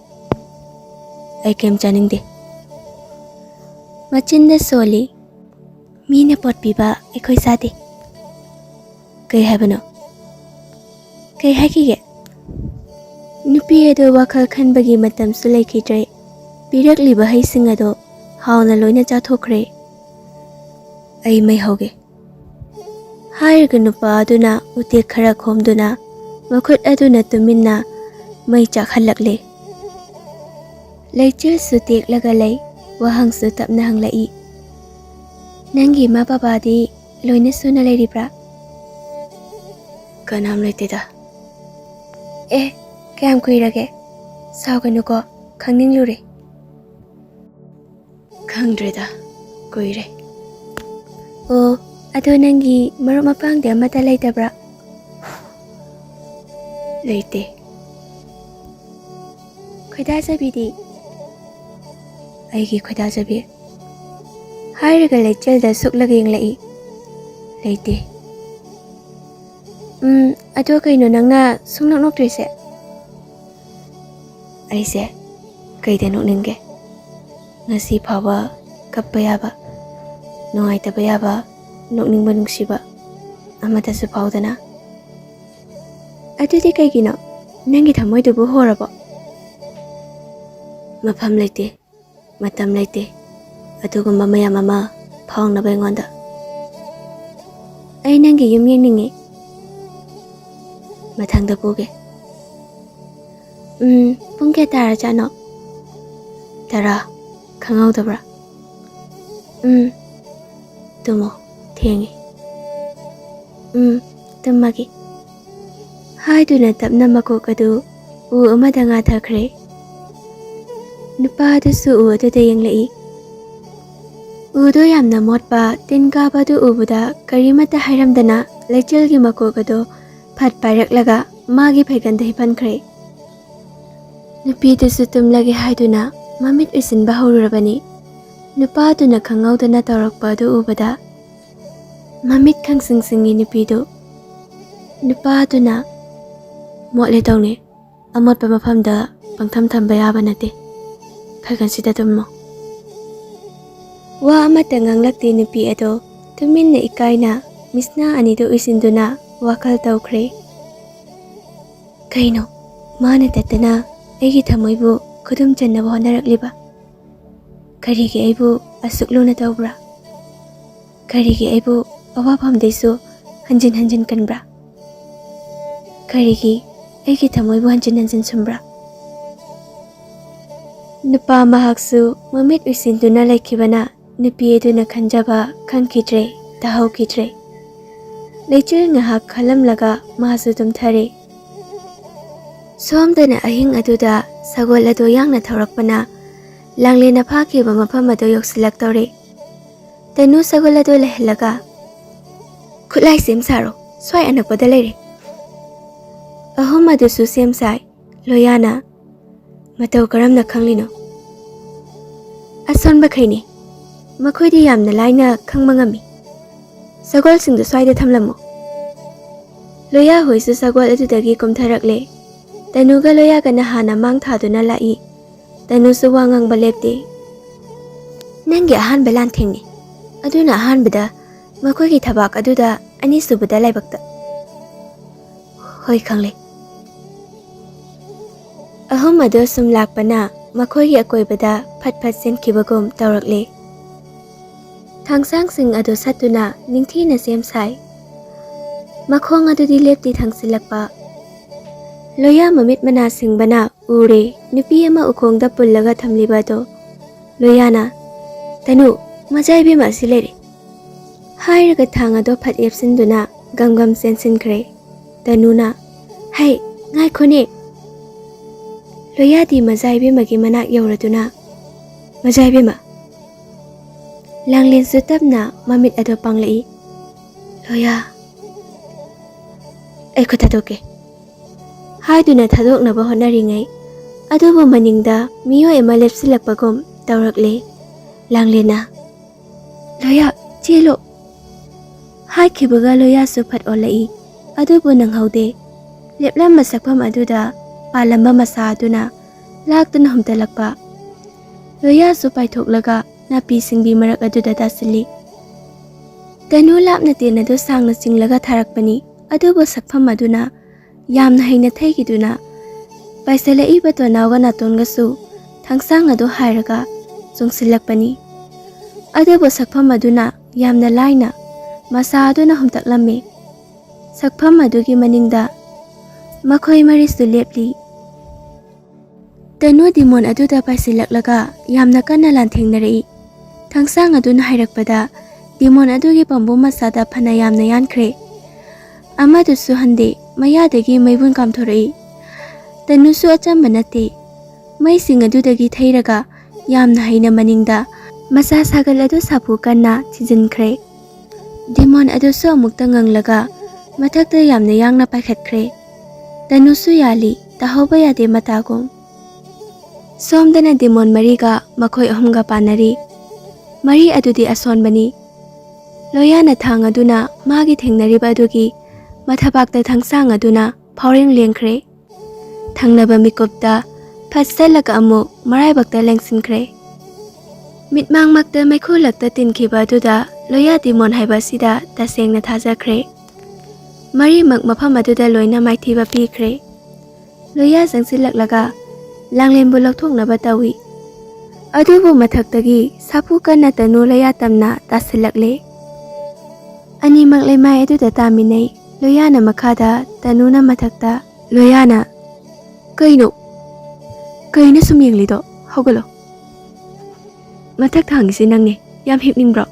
"ꯑꯩ ꯀꯩꯝ ꯆꯥꯅꯤꯡꯗꯦ"꯫ ꯃꯆꯤꯟꯗ ꯁꯣꯜꯂꯤ꯫ "ꯃꯤꯅ ꯄꯣꯠ ꯄꯤꯕ ꯑꯩꯈꯣꯏ ꯆꯥꯗꯦ"꯫ "ꯀꯩ ꯍꯥꯏꯕꯅꯣ? ꯀꯩ ꯍꯥꯏꯈꯤꯒꯦ?" ꯅꯨꯄꯤ ꯑꯗꯨ ꯋꯥꯈꯜ ꯈꯟꯕꯒꯤ ꯃꯇꯝꯁꯨ ꯂꯩꯈꯤꯗ꯭ꯔꯦ꯫ ꯄꯤꯔꯛꯂꯤꯕ ꯍꯩꯁꯤꯡ ꯑꯗꯣ ꯍꯥꯎꯅ ꯂꯣꯏꯅ ꯆꯥꯊꯣꯛꯈ꯭ꯔꯦ꯫ "ꯑꯩ ꯃꯩ ꯍꯧꯒꯦ"꯫ ꯍꯥꯏꯔꯒ ꯅꯨꯄꯥ ꯑꯗꯨꯅ ꯎꯇꯦꯛ ꯈꯔ ꯈꯣꯝꯗꯨꯅ ꯃꯈꯨꯠ ꯑꯗꯨꯅ ꯇꯨꯃꯤꯟꯅ ꯃꯩ ꯆꯥꯛꯍꯜꯂꯛꯂꯦ꯫ ꯂꯩꯆꯤꯜꯁꯨ ꯇꯦꯛꯂꯒ ꯂꯩ, ꯋꯥꯍꯪꯁꯨ ꯇꯞꯅ ꯍꯪꯂꯛꯏ꯫ "ꯅꯪꯒꯤ ꯏꯃꯥ ꯕꯕꯥꯗꯤ ꯂꯣꯏꯅ ꯁꯨꯅ ꯂꯩꯔꯤꯕ꯭ꯔꯥ?" "ꯀꯅꯥꯝ ꯂꯩꯇꯦꯗ"꯫ "ꯑꯦ, ꯀꯌꯥꯝ ꯀꯨꯏꯔꯒꯦ?" ꯁꯥꯎꯒꯅꯨꯀꯣ, ꯈꯪꯅꯤꯡꯂꯨꯔꯦ꯫ ꯈꯪꯗ꯭ꯔꯦꯗ, ꯀꯨꯏꯔꯦ꯫ ꯑꯣ, ꯑꯗꯣ ꯅꯪꯒꯤ ꯃꯔꯨꯞ ꯃꯄꯥꯡꯗꯤ ꯑꯃꯠꯇ ꯂꯩꯇꯕ꯭ꯔꯥ? ꯂꯩꯇꯦ꯫ ꯈꯣꯏꯗꯥꯖꯕꯤꯗꯤ? ꯑꯩꯒꯤ ꯈꯣꯏꯗꯥꯖꯕꯤ? ꯍꯥꯏꯔꯒ ꯂꯩꯆꯦꯜꯗ ꯁꯨꯛꯂꯒ ꯌꯦꯡꯂꯛꯏ꯫ ꯂꯩꯇꯦ꯫ ꯎꯝ, ꯑꯗꯣ ꯀꯩꯅꯣ ꯅꯪꯅ ꯁꯨꯡꯅꯣꯛ ꯅꯣꯛꯇ꯭ꯔꯤꯁꯦ? ꯑꯩꯁꯦ ꯀꯩꯗ ꯅꯣꯛꯅꯤꯡꯒꯦ? ꯉꯁꯤ ꯐꯥꯎꯕ ꯀꯞꯄ ꯌꯥꯕ, ꯅꯨꯡꯉꯥꯏꯇꯕ ꯌꯥꯕ, ꯅꯣꯛꯅꯤꯡꯕ ꯅꯨꯡꯁꯤꯕ ꯑꯃꯠꯇꯁꯨ ꯐꯥꯎꯗꯅ꯫ ꯑꯗꯨꯗꯤ ꯀꯩꯒꯤꯅꯣ? ꯅꯪꯒꯤ ꯊꯃꯣꯏꯗꯨꯕꯨ ꯍꯣꯔꯕꯣ? ꯃꯐꯝ ꯂꯩꯇꯦ, ꯃꯇꯝ ꯂꯩꯇꯦ, ꯑꯗꯨꯒꯨꯝꯕ ꯃꯌꯥꯝ ꯑꯃ ꯐꯥꯎꯅꯕ ꯑꯩꯉꯣꯟꯗ꯫ ꯑꯩ ꯅꯪꯒꯤ ꯌꯨꯝ ꯌꯦꯡꯅꯤꯡꯉꯤ꯫ ꯃꯊꯪꯗ ꯄꯨꯒꯦ꯫ ꯎꯝ, ꯄꯨꯡ ꯀꯌꯥ ꯇꯥꯔꯖꯥꯠꯅꯣ? ꯇꯔꯥ꯫ ꯈꯪꯍꯧꯗꯕ꯭ꯔꯥ? ꯎꯝ, ꯇꯨꯝꯃꯣ, ꯊꯦꯡꯉꯦ꯫ ꯎꯝ, ꯇꯨꯝꯃꯒꯦ꯫ ꯍꯥꯏꯗꯨꯅ ꯇꯞꯅ ꯃꯀꯣꯛ ꯑꯗꯨ ꯎ ꯑꯃꯗ ꯉꯥꯊꯈ꯭ꯔꯦ꯫ ꯅꯨꯄꯥ ꯑꯗꯨꯁꯨ ꯎ ꯑꯗꯨꯗ ꯌꯦꯡꯂꯛꯏ꯫ ꯎꯗꯨ ꯌꯥꯝꯅ ꯃꯣꯠꯄ, ꯇꯤꯟ ꯀꯥꯕ ꯑꯗꯨ ꯎꯕꯗ ꯀꯔꯤꯃꯠꯇ ꯍꯥꯏꯔꯝꯗꯅ ꯂꯩꯆꯤꯜꯒꯤ ꯃꯀꯣꯛ ꯑꯗꯨ ꯐꯠ ꯄꯥꯏꯔꯛꯂꯒ ꯃꯥꯒꯤ ꯐꯩꯒꯟꯗ ꯍꯤꯞꯍꯟꯈ꯭ꯔꯦ꯫ ꯅꯨꯄꯤꯗꯨꯁꯨ ꯇꯨꯝꯂꯒꯦ ꯍꯥꯏꯗꯨꯅ ꯃꯃꯤꯠ ꯎꯏꯁꯤꯟꯕ ꯍꯧꯔꯨꯔꯕꯅꯤ꯫ ꯅꯨꯄꯥꯗꯨꯅ ꯈꯪꯍꯧꯗꯅ ꯇꯧꯔꯛꯄ ꯑꯗꯨ ꯎꯕꯗ ꯃꯃꯤꯠ ꯈꯪꯁꯤꯡ ꯁꯤꯡꯉꯤ ꯅꯨꯄꯤꯗꯨ꯫ ꯅꯨꯄꯥꯗꯨꯅ, "ꯃꯣꯠꯂꯦ ꯇꯧꯅꯤ, ꯑꯃꯣꯠꯄ ꯃꯐꯝꯗ ꯄꯪꯊꯝ ꯊꯝꯕ ꯌꯥꯕ ꯅꯠꯇꯦ, ꯐꯩꯒꯟꯁꯤꯗ ꯇꯨꯝꯃꯣ꯫" ꯋꯥ ꯑꯃꯠꯇ ꯉꯥꯡꯂꯛꯇꯦ ꯅꯨꯄꯤ ꯑꯗꯣ꯫ ꯇꯨꯃꯤꯟꯅ ꯏꯀꯥꯏꯅ ꯃꯤꯠꯁꯅꯥ ꯑꯅꯤꯗꯨ ꯎꯏꯁꯤꯟꯗꯨꯅ ꯋꯥꯈꯜ ꯇꯧꯈ꯭ꯔꯦ꯫ ꯀꯩꯅꯣ, ꯃꯥꯅ ꯇꯠꯇꯅ ꯑꯩꯒꯤ ꯊꯃꯣꯏꯕꯨ ꯈꯨꯗꯨꯝ ꯆꯟꯅꯕ ꯍꯣꯠꯅꯔꯛꯂꯤꯕ? ꯀꯔꯤꯒꯤ ꯑꯩꯕꯨ ꯑꯁꯨꯛ ꯂꯨꯅ ꯇꯧꯕ꯭ꯔꯥ? ꯀꯔꯤꯒꯤ ꯑꯩꯕꯨ ꯑꯋꯥꯐꯝꯗꯩꯁꯨ ꯍꯟꯖꯤꯟ ꯍꯟꯖꯤꯟ ꯀꯟꯕ꯭ꯔꯥ? ꯀꯔꯤꯒꯤ ꯑꯩꯒꯤ ꯊꯃꯣꯏꯕꯨ ꯍꯟꯖꯤꯟ ꯍꯟꯖꯤꯟ ꯁꯨꯝꯕ꯭ꯔꯥ? ꯅꯨꯄꯥ ꯃꯍꯥꯛꯁꯨ ꯃꯃꯤꯠ ꯎꯏꯁꯤꯟꯗꯨꯅ ꯂꯩꯈꯤꯕꯅ ꯅꯨꯄꯤ ꯑꯗꯨꯅ ꯈꯟꯖꯕ ꯈꯪꯈꯤꯗ꯭ꯔꯦ, ꯇꯥꯍꯧꯈꯤꯗ꯭ꯔꯦ꯫ ꯂꯩꯆꯤꯜ ꯉꯥꯏꯍꯥꯛ ꯈꯜꯂꯝꯂꯒ ꯃꯥꯁꯨ ꯇꯨꯝꯊꯔꯦ꯫ ꯁꯣꯝꯗꯅ ꯑꯍꯤꯡ ꯑꯗꯨꯗ ꯁꯒꯣꯜ ꯑꯗꯨ ꯌꯥꯡꯅ ꯊꯧꯔꯛꯄꯅ ꯂꯥꯡꯂꯦꯟꯅ ꯐꯥꯈꯤꯕ ꯃꯐꯝ ꯑꯗꯨ ꯌꯧꯁꯤꯜꯂꯛꯇꯧꯔꯦ꯫ ꯇꯅꯨ ꯁꯒꯣꯜ ꯑꯗꯨ ꯂꯩꯍꯜꯂꯒ, "ꯈꯨꯠꯂꯥꯏ ꯁꯦꯝ ꯁꯥꯔꯣ, ꯁ꯭ꯋꯥꯏ ꯑꯅꯛꯄꯗ ꯂꯩꯔꯦ"꯫ ꯑꯍꯨꯝ ꯑꯗꯨꯁꯨ ꯁꯦꯝ ꯁꯥꯏ꯫ ꯂꯣꯌꯥꯅ, "ꯃꯇꯧ ꯀꯔꯝꯅ ꯈꯪꯂꯤꯅꯣ?" "ꯑꯁꯣꯟꯕꯈꯩꯅꯤ, ꯃꯈꯣꯏꯗꯤ ꯌꯥꯝꯅ ꯂꯥꯏꯅ ꯈꯪꯕ ꯉꯝꯃꯤ꯫ ꯁꯒꯣꯜꯁꯤꯡꯗꯨ ꯁ꯭ꯋꯥꯏꯗ ꯊꯝꯂꯝꯃꯨ"꯫ ꯂꯣꯌꯥ ꯍꯣꯏꯁꯨ ꯁꯒꯣꯜ ꯑꯗꯨꯗꯒꯤ ꯀꯨꯝꯊꯔꯛꯂꯦ꯫ ꯇꯅꯨꯒ ꯂꯣꯌꯥꯒꯅ ꯍꯥꯟꯅ ꯃꯥꯡ ꯊꯥꯗꯨꯅ ꯂꯥꯛꯏ꯫ ꯇꯅꯨꯁꯨ ꯋꯥ ꯉꯥꯡꯕ ꯂꯦꯞꯇꯦ꯫ "ꯅꯪꯒꯤ ꯑꯍꯥꯟꯕ ꯂꯥꯟꯊꯦꯡꯅꯤ, ꯑꯗꯨꯅ ꯑꯍꯥꯟꯕꯗ ꯃꯈꯣꯏꯒꯤ ꯊꯕꯥꯛ ꯑꯗꯨꯗ, ꯑꯅꯤꯁꯨꯕꯗ ꯂꯥꯏꯕꯛꯇ"꯫ "ꯍꯣꯏ, ꯈꯪꯂꯦ"꯫ ꯑꯍꯨꯝ ꯑꯗꯨ ꯁꯨꯝ ꯂꯥꯛꯄꯅ ꯃꯈꯣꯏꯒꯤ ꯑꯀꯣꯏꯕꯗ ꯐꯠ ꯐꯠ ꯆꯦꯟꯈꯤꯕꯒꯨꯝ ꯇꯧꯔꯛꯂꯦ꯫ ꯊꯥꯡꯁꯥꯡꯁꯤꯡ ꯑꯗꯨ ꯁꯠꯇꯨꯅ ꯅꯤꯡꯊꯤꯅ ꯁꯦꯝ ꯁꯥꯏ꯫ ꯃꯈꯣꯡ ꯑꯗꯨꯗꯤ ꯂꯦꯞꯇꯤ ꯊꯥꯡꯁꯤꯜꯂꯛꯄ꯫ ꯂꯣꯌꯥ ꯃꯃꯤꯠ ꯃꯅꯥ ꯁꯤꯡꯕꯅ ꯎꯔꯦ ꯅꯨꯄꯤ ꯑꯃ ꯎꯈꯣꯡꯗ ꯄꯨꯜꯂꯒ ꯊꯝꯂꯤꯕ ꯑꯗꯣ꯫ ꯂꯣꯌꯥꯅ, "ꯇꯅꯨ, ꯃꯆꯥ ꯏꯕꯦꯝꯃ ꯑꯁꯤ ꯂꯩꯔꯦ"꯫ ꯍꯥꯏꯔꯒ ꯊꯥꯡ ꯑꯗꯣ ꯐꯠ ꯌꯦꯞꯁꯤꯟꯗꯨꯅ ꯒꯝ ꯒꯝ ꯆꯦꯟꯁꯤꯟꯈ꯭ꯔꯦ꯫ ꯇꯅꯨꯅ, "ꯍꯩ, ꯉꯥꯏꯈꯣꯅꯦ"꯫ ꯂꯣꯌꯥꯗꯤ ꯃꯆꯥ ꯏꯕꯦꯝꯃꯒꯤ ꯃꯅꯥꯛ ꯌꯧꯔꯗꯨꯅ, "ꯃꯆꯥ ꯏꯕꯦꯝꯃ"꯫ ꯂꯥꯡꯂꯦꯟꯁꯨ ꯇꯞꯅ ꯃꯃꯤꯠ ꯑꯗꯣ ꯄꯥꯡꯂꯛꯏ꯫ "ꯂꯣꯌꯥ, ꯑꯩ ꯈꯨꯠ ꯊꯥꯗꯣꯛꯀꯦ"꯫ ꯍꯥꯏꯗꯨꯅ ꯊꯥꯗꯣꯛꯅꯕ ꯍꯣꯠꯅꯔꯤꯉꯩ ꯑꯗꯨꯕꯨ ꯃꯅꯤꯡꯗ ꯃꯤꯑꯣꯏ ꯑꯃ ꯂꯦꯞꯁꯤꯜꯂꯛꯄꯒꯨꯝ ꯇꯧꯔꯛꯂꯦ꯫ ꯂꯥꯡꯂꯦꯟꯅ, "ꯂꯣꯌꯥ, ꯆꯦꯜꯂꯣ"꯫ ꯍꯥꯏꯈꯤꯕꯒ ꯂꯣꯌꯥꯁꯨ ꯐꯠ ꯑꯣꯜꯂꯛꯏ꯫ ꯑꯗꯨꯕꯨ ꯅꯪꯍꯧꯗꯦ꯫ ꯂꯦꯞꯂꯝꯕ ꯁꯛꯐꯝ ꯑꯗꯨꯗ ꯄꯥꯜꯂꯝꯕ ꯃꯁꯥ ꯑꯗꯨꯅ ꯂꯥꯛꯇꯨꯅ ꯍꯨꯝꯇꯠꯂꯛꯄ꯫ ꯂꯣꯌꯥꯁꯨ ꯄꯥꯏꯊꯣꯛꯂꯒ ꯅꯥꯄꯤ ꯁꯤꯡꯕꯤ ꯃꯔꯛ ꯑꯗꯨꯗ ꯇꯥꯁꯤꯜꯂꯤ꯫ ꯇꯅꯨ ꯂꯥꯞꯅ ꯇꯦꯟ ꯑꯗꯨ ꯁꯥꯡꯅ ꯆꯤꯡꯂꯒ ꯊꯥꯔꯛꯄꯅꯤ, ꯑꯗꯨꯕꯨ ꯁꯛꯐꯝ ꯑꯗꯨꯅ ꯌꯥꯝꯅ ꯍꯩꯅ ꯊꯩꯈꯤꯗꯨꯅ ꯄꯥꯏꯁꯤꯜꯂꯛꯏꯕ ꯇꯣꯅꯥꯎꯒ ꯅꯥꯇꯣꯟꯒꯁꯨ ꯊꯥꯡꯁꯥꯡ ꯑꯗꯨ ꯍꯥꯏꯔꯒ ꯆꯣꯡꯁꯤꯜꯂꯛꯄꯅꯤ꯫ ꯑꯗꯨꯕꯨ ꯁꯛꯐꯝ ꯑꯗꯨꯅ ꯌꯥꯝꯅ ꯂꯥꯏꯅ ꯃꯁꯥ ꯑꯗꯨꯅ ꯍꯨꯝꯇꯛꯂꯝꯃꯤ꯫ ꯁꯛꯐꯝ ꯑꯗꯨꯒꯤ ꯃꯅꯤꯡꯗ ꯃꯈꯣꯏ ꯃꯔꯤꯁꯨ ꯂꯦꯞꯂꯤ꯫ ꯇꯅꯨ ꯗꯤꯃꯣꯟ ꯑꯗꯨꯗ ꯄꯥꯏꯁꯤꯜꯂꯛꯂꯒ ꯌꯥꯝꯅ ꯀꯟꯅ ꯂꯥꯟꯊꯦꯡꯅꯔꯛꯏ꯫ ꯊꯥꯡꯁꯥꯡ ꯑꯗꯨꯅ ꯍꯥꯏꯔꯛꯄꯗ ꯗꯤꯃꯣꯟ ꯑꯗꯨꯒꯤ ꯄꯥꯝꯕꯣꯝ ꯃꯁꯥꯗ ꯐꯅ ꯌꯥꯝꯅ ꯌꯥꯟꯈ꯭ꯔꯦ꯫ ꯑꯃꯗꯨꯁꯨ ꯍꯟꯗꯦ, ꯃꯌꯥꯗꯒꯤ ꯃꯩꯕꯨꯟ ꯀꯥꯝꯊꯣꯔꯛꯏ꯫ ꯇꯅꯨꯁꯨ ꯑꯆꯝꯕ ꯅꯠꯇꯦ꯫ ꯃꯩꯁꯤꯡ ꯑꯗꯨꯗꯒꯤ ꯊꯩꯔꯒ ꯌꯥꯝꯅ ꯍꯩꯅ ꯃꯅꯤꯡꯗ ꯃꯆꯥ ꯁꯥꯒꯜ ꯑꯗꯨ ꯁꯥꯐꯨ ꯀꯟꯅ ꯊꯤꯖꯤꯟꯈ꯭ꯔꯦ꯫ ꯗꯤꯃꯣꯟ ꯑꯗꯨꯁꯨ ꯑꯃꯨꯛꯇ ꯉꯪꯂꯒ ꯃꯊꯛꯇ ꯌꯥꯝꯅ ꯌꯥꯡꯅ ꯄꯥꯏꯈꯠꯈ꯭ꯔꯦ꯫ ꯇꯅꯨꯁꯨ ꯌꯥꯜꯂꯤ, ꯇꯥꯍꯧꯕ ꯌꯥꯗꯦ ꯃꯇꯥꯒꯨꯝ꯫ ꯁꯣꯝꯗꯅ ꯗꯤꯃꯣꯟ ꯃꯔꯤꯒ ꯃꯈꯣꯏ ꯑꯍꯨꯝꯒ ꯄꯥꯟꯅꯔꯤ꯫ ꯃꯔꯤ ꯑꯗꯨꯗꯤ ꯑꯁꯣꯟꯕꯅꯤ꯫ ꯂꯣꯌꯥꯅ ꯊꯥꯡ ꯑꯗꯨꯅ ꯃꯥꯒꯤ ꯊꯦꯡꯅꯔꯤꯕ ꯑꯗꯨꯒꯤ ꯃꯊꯕꯥꯛꯇ ꯊꯥꯡꯁꯥꯡ ꯑꯗꯨꯅ ꯐꯥꯎꯔꯦꯡ ꯂꯦꯡꯈ꯭ꯔꯦ꯫ ꯊꯪꯅꯕ ꯃꯤꯀꯨꯞꯇ ꯐꯠ ꯁꯠꯂꯒ ꯑꯃꯨꯛ ꯃꯔꯥꯏꯕꯛꯇ ꯂꯦꯡꯁꯤꯟꯈ꯭ꯔꯦ꯫ ꯃꯤꯠꯃꯥꯡꯃꯛꯇ ꯃꯩꯈꯨ ꯂꯛꯇ ꯇꯤꯟꯈꯤꯕ ꯑꯗꯨꯗ ꯂꯣꯌꯥ ꯗꯤꯃꯣꯟ ꯍꯥꯏꯕ ꯑꯁꯤꯗ ꯇꯁꯦꯡꯅ ꯊꯥꯖꯈ꯭ꯔꯦ꯫ ꯃꯔꯤꯃꯛ ꯃꯐꯝ ꯑꯗꯨꯗ ꯂꯣꯏꯅ ꯃꯥꯏꯊꯤꯕ ꯄꯤꯈ꯭ꯔꯦ꯫ ꯂꯣꯌꯥ ꯆꯪꯁꯤꯜꯂꯛꯂꯒ ꯂꯥꯡꯂꯦꯟꯕꯨ ꯂꯧꯊꯣꯛꯅꯕ ꯇꯧꯏ꯫ ꯑꯗꯨꯕꯨ ꯃꯊꯛꯇꯒꯤ ꯁꯥꯐꯨ ꯀꯟꯅ ꯇꯅꯨ ꯂꯣꯌꯥ ꯇꯝꯅ ꯇꯥꯁꯤꯜꯂꯛꯂꯦ꯫ ꯑꯅꯤꯃꯛ ꯂꯩꯃꯥꯏ ꯑꯗꯨꯗ ꯇꯥꯃꯤꯟꯅꯩ꯫ ꯂꯣꯌꯥꯅ ꯃꯈꯥꯗ, ꯇꯅꯨꯅ ꯃꯊꯛꯇ꯫ ꯂꯣꯌꯥꯅ, "ꯀꯩꯅꯣ? ꯀꯩꯅꯣ ꯁꯨꯝ ꯌꯦꯡꯂꯤꯗꯣ? ꯍꯧꯒꯠꯂꯣ꯫ ꯃꯊꯛ ꯊꯥꯡꯉꯤꯁꯦ ꯅꯪꯅꯦ꯫ ꯌꯥꯝ ꯍꯤꯞꯅꯤꯡꯕ꯭ꯔꯣ?"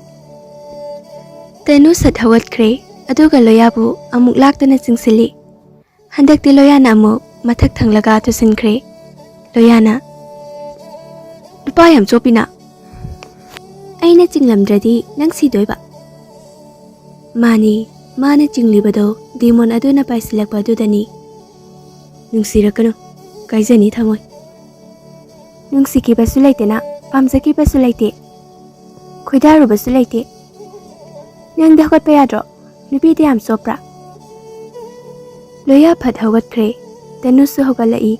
ꯇꯅꯨ ꯁꯠ ꯍꯧꯒꯠꯈ꯭ꯔꯦ, ꯑꯗꯨꯒ ꯂꯣꯌꯥꯕꯨ ꯑꯃꯨꯛ ꯂꯥꯛꯇꯅ ꯆꯤꯡꯁꯤꯜꯂꯤ꯫ ꯍꯟꯗꯛꯇꯤ ꯂꯣꯌꯥꯅ ꯑꯃꯨꯛ ꯃꯊꯛ ꯊꯪꯂꯒ ꯇꯨꯁꯤꯟꯈ꯭ꯔꯦ꯫ ꯂꯣꯌꯥꯅ, "ꯅꯨꯄꯥ ꯌꯥꯝ ꯆꯣꯞꯄꯤꯅ꯫ ꯑꯩꯅ ꯆꯤꯡꯂꯝꯗ꯭ꯔꯗꯤ ꯅꯪ ꯁꯤꯗꯣꯏꯕ"꯫ ꯃꯥꯅꯤ, ꯃꯥꯅ ꯆꯤꯡꯂꯤꯕꯗꯣ ꯗꯤꯃꯣꯟ ꯑꯗꯨꯅ ꯄꯥꯏꯁꯤꯜꯂꯛꯄ ꯑꯗꯨꯗꯅꯤ꯫ "ꯅꯨꯡꯁꯤꯔꯛꯀꯅꯨ, ꯀꯥꯏꯖꯅꯤ ꯊꯃꯣꯏ꯫ ꯅꯨꯡꯁꯤꯈꯤꯕꯁꯨ ꯂꯩꯇꯦꯅ, ꯄꯥꯝꯖꯈꯤꯕꯁꯨ ꯂꯩꯇꯦ, ꯈꯣꯏꯗꯥꯔꯨꯕꯁꯨ ꯂꯩꯇꯦ꯫ ꯅꯪꯗꯤ ꯍꯧꯒꯠꯄ ꯌꯥꯗ꯭ꯔꯣ? ꯅꯨꯄꯤꯗꯤ ꯌꯥꯝ ꯆꯣꯞꯄ꯭ꯔꯥ?" ꯂꯣꯌꯥ ꯐꯠ ꯍꯧꯒꯠꯈ꯭ꯔꯦ꯫ ꯇꯅꯨꯁꯨ ꯍꯧꯒꯠꯂꯛꯏ꯫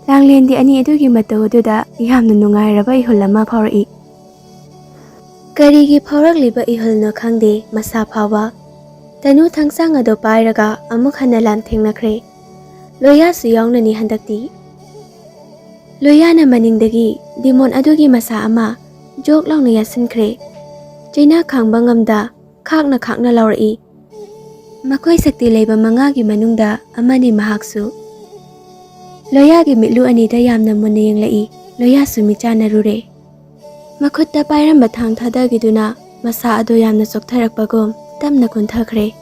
ꯂꯥꯡꯂꯦꯟꯗꯤ ꯑꯅꯤ ꯑꯗꯨꯒꯤ ꯃꯇꯧ ꯑꯗꯨꯗ ꯌꯥꯝꯅ ꯅꯨꯡꯉꯥꯏꯔꯕ ꯏꯍꯨꯜ ꯑꯃ ꯐꯥꯎꯔꯛꯏ꯫ ꯀꯔꯤꯒꯤ ꯐꯥꯎꯔꯛꯂꯤꯕ ꯏꯍꯨꯜꯅꯣ ꯈꯪꯗꯦ, ꯃꯁꯥ ꯐꯥꯎꯕ꯫ ꯇꯅꯨ ꯊꯥꯡꯁꯥꯡ ꯑꯗꯨ ꯄꯥꯏꯔꯒ ꯑꯃꯨꯛ ꯍꯟꯅ ꯂꯥꯟꯊꯦꯡꯅꯈ꯭ꯔꯦ꯫ ꯂꯣꯌꯥꯁꯨ ꯌꯥꯎꯅꯅꯤ ꯍꯟꯗꯛꯇꯤ꯫ ꯂꯣꯌꯥꯅ ꯃꯅꯤꯡꯗꯒꯤ ꯗꯤꯃꯣꯟ ꯑꯗꯨꯒꯤ ꯃꯁꯥ ꯑꯃ ꯖꯣꯛ ꯂꯥꯎꯅ ꯌꯥꯁꯤꯟꯈ꯭ꯔꯦ꯫ ꯆꯩꯅꯥ ꯈꯥꯡꯕ ꯉꯝꯗ ꯈꯥꯛꯅ ꯈꯥꯛꯅ ꯂꯥꯎꯔꯛꯏ꯫ ꯃꯈꯣꯏ ꯁꯛꯇꯤ ꯂꯩꯕ ꯃꯉꯥꯒꯤ ꯃꯅꯨꯡꯗ ꯑꯃꯅꯤ ꯃꯍꯥꯛꯁꯨ꯫ ꯂꯣꯌꯥꯒꯤ ꯃꯤꯠꯂꯨ ꯑꯅꯤꯗ ꯌꯥꯝꯅ ꯃꯨꯟꯅ ꯌꯦꯡꯂꯛꯏ꯫ ꯂꯣꯌꯥꯁꯨ ꯃꯤꯠ ꯆꯥꯟꯅꯔꯨꯔꯦ꯫ ꯃꯈꯨꯠꯇ ꯄꯥꯏꯔꯝꯕ ꯊꯥꯡ ꯊꯥꯗꯈꯤꯗꯨꯅ ꯃꯁꯥ ꯑꯗꯨ ꯌꯥꯝꯅ ꯆꯣꯛꯊꯔꯛꯄꯒꯨꯝ ꯇꯞꯅ ꯀꯨꯟꯊꯈ꯭ꯔꯦ꯫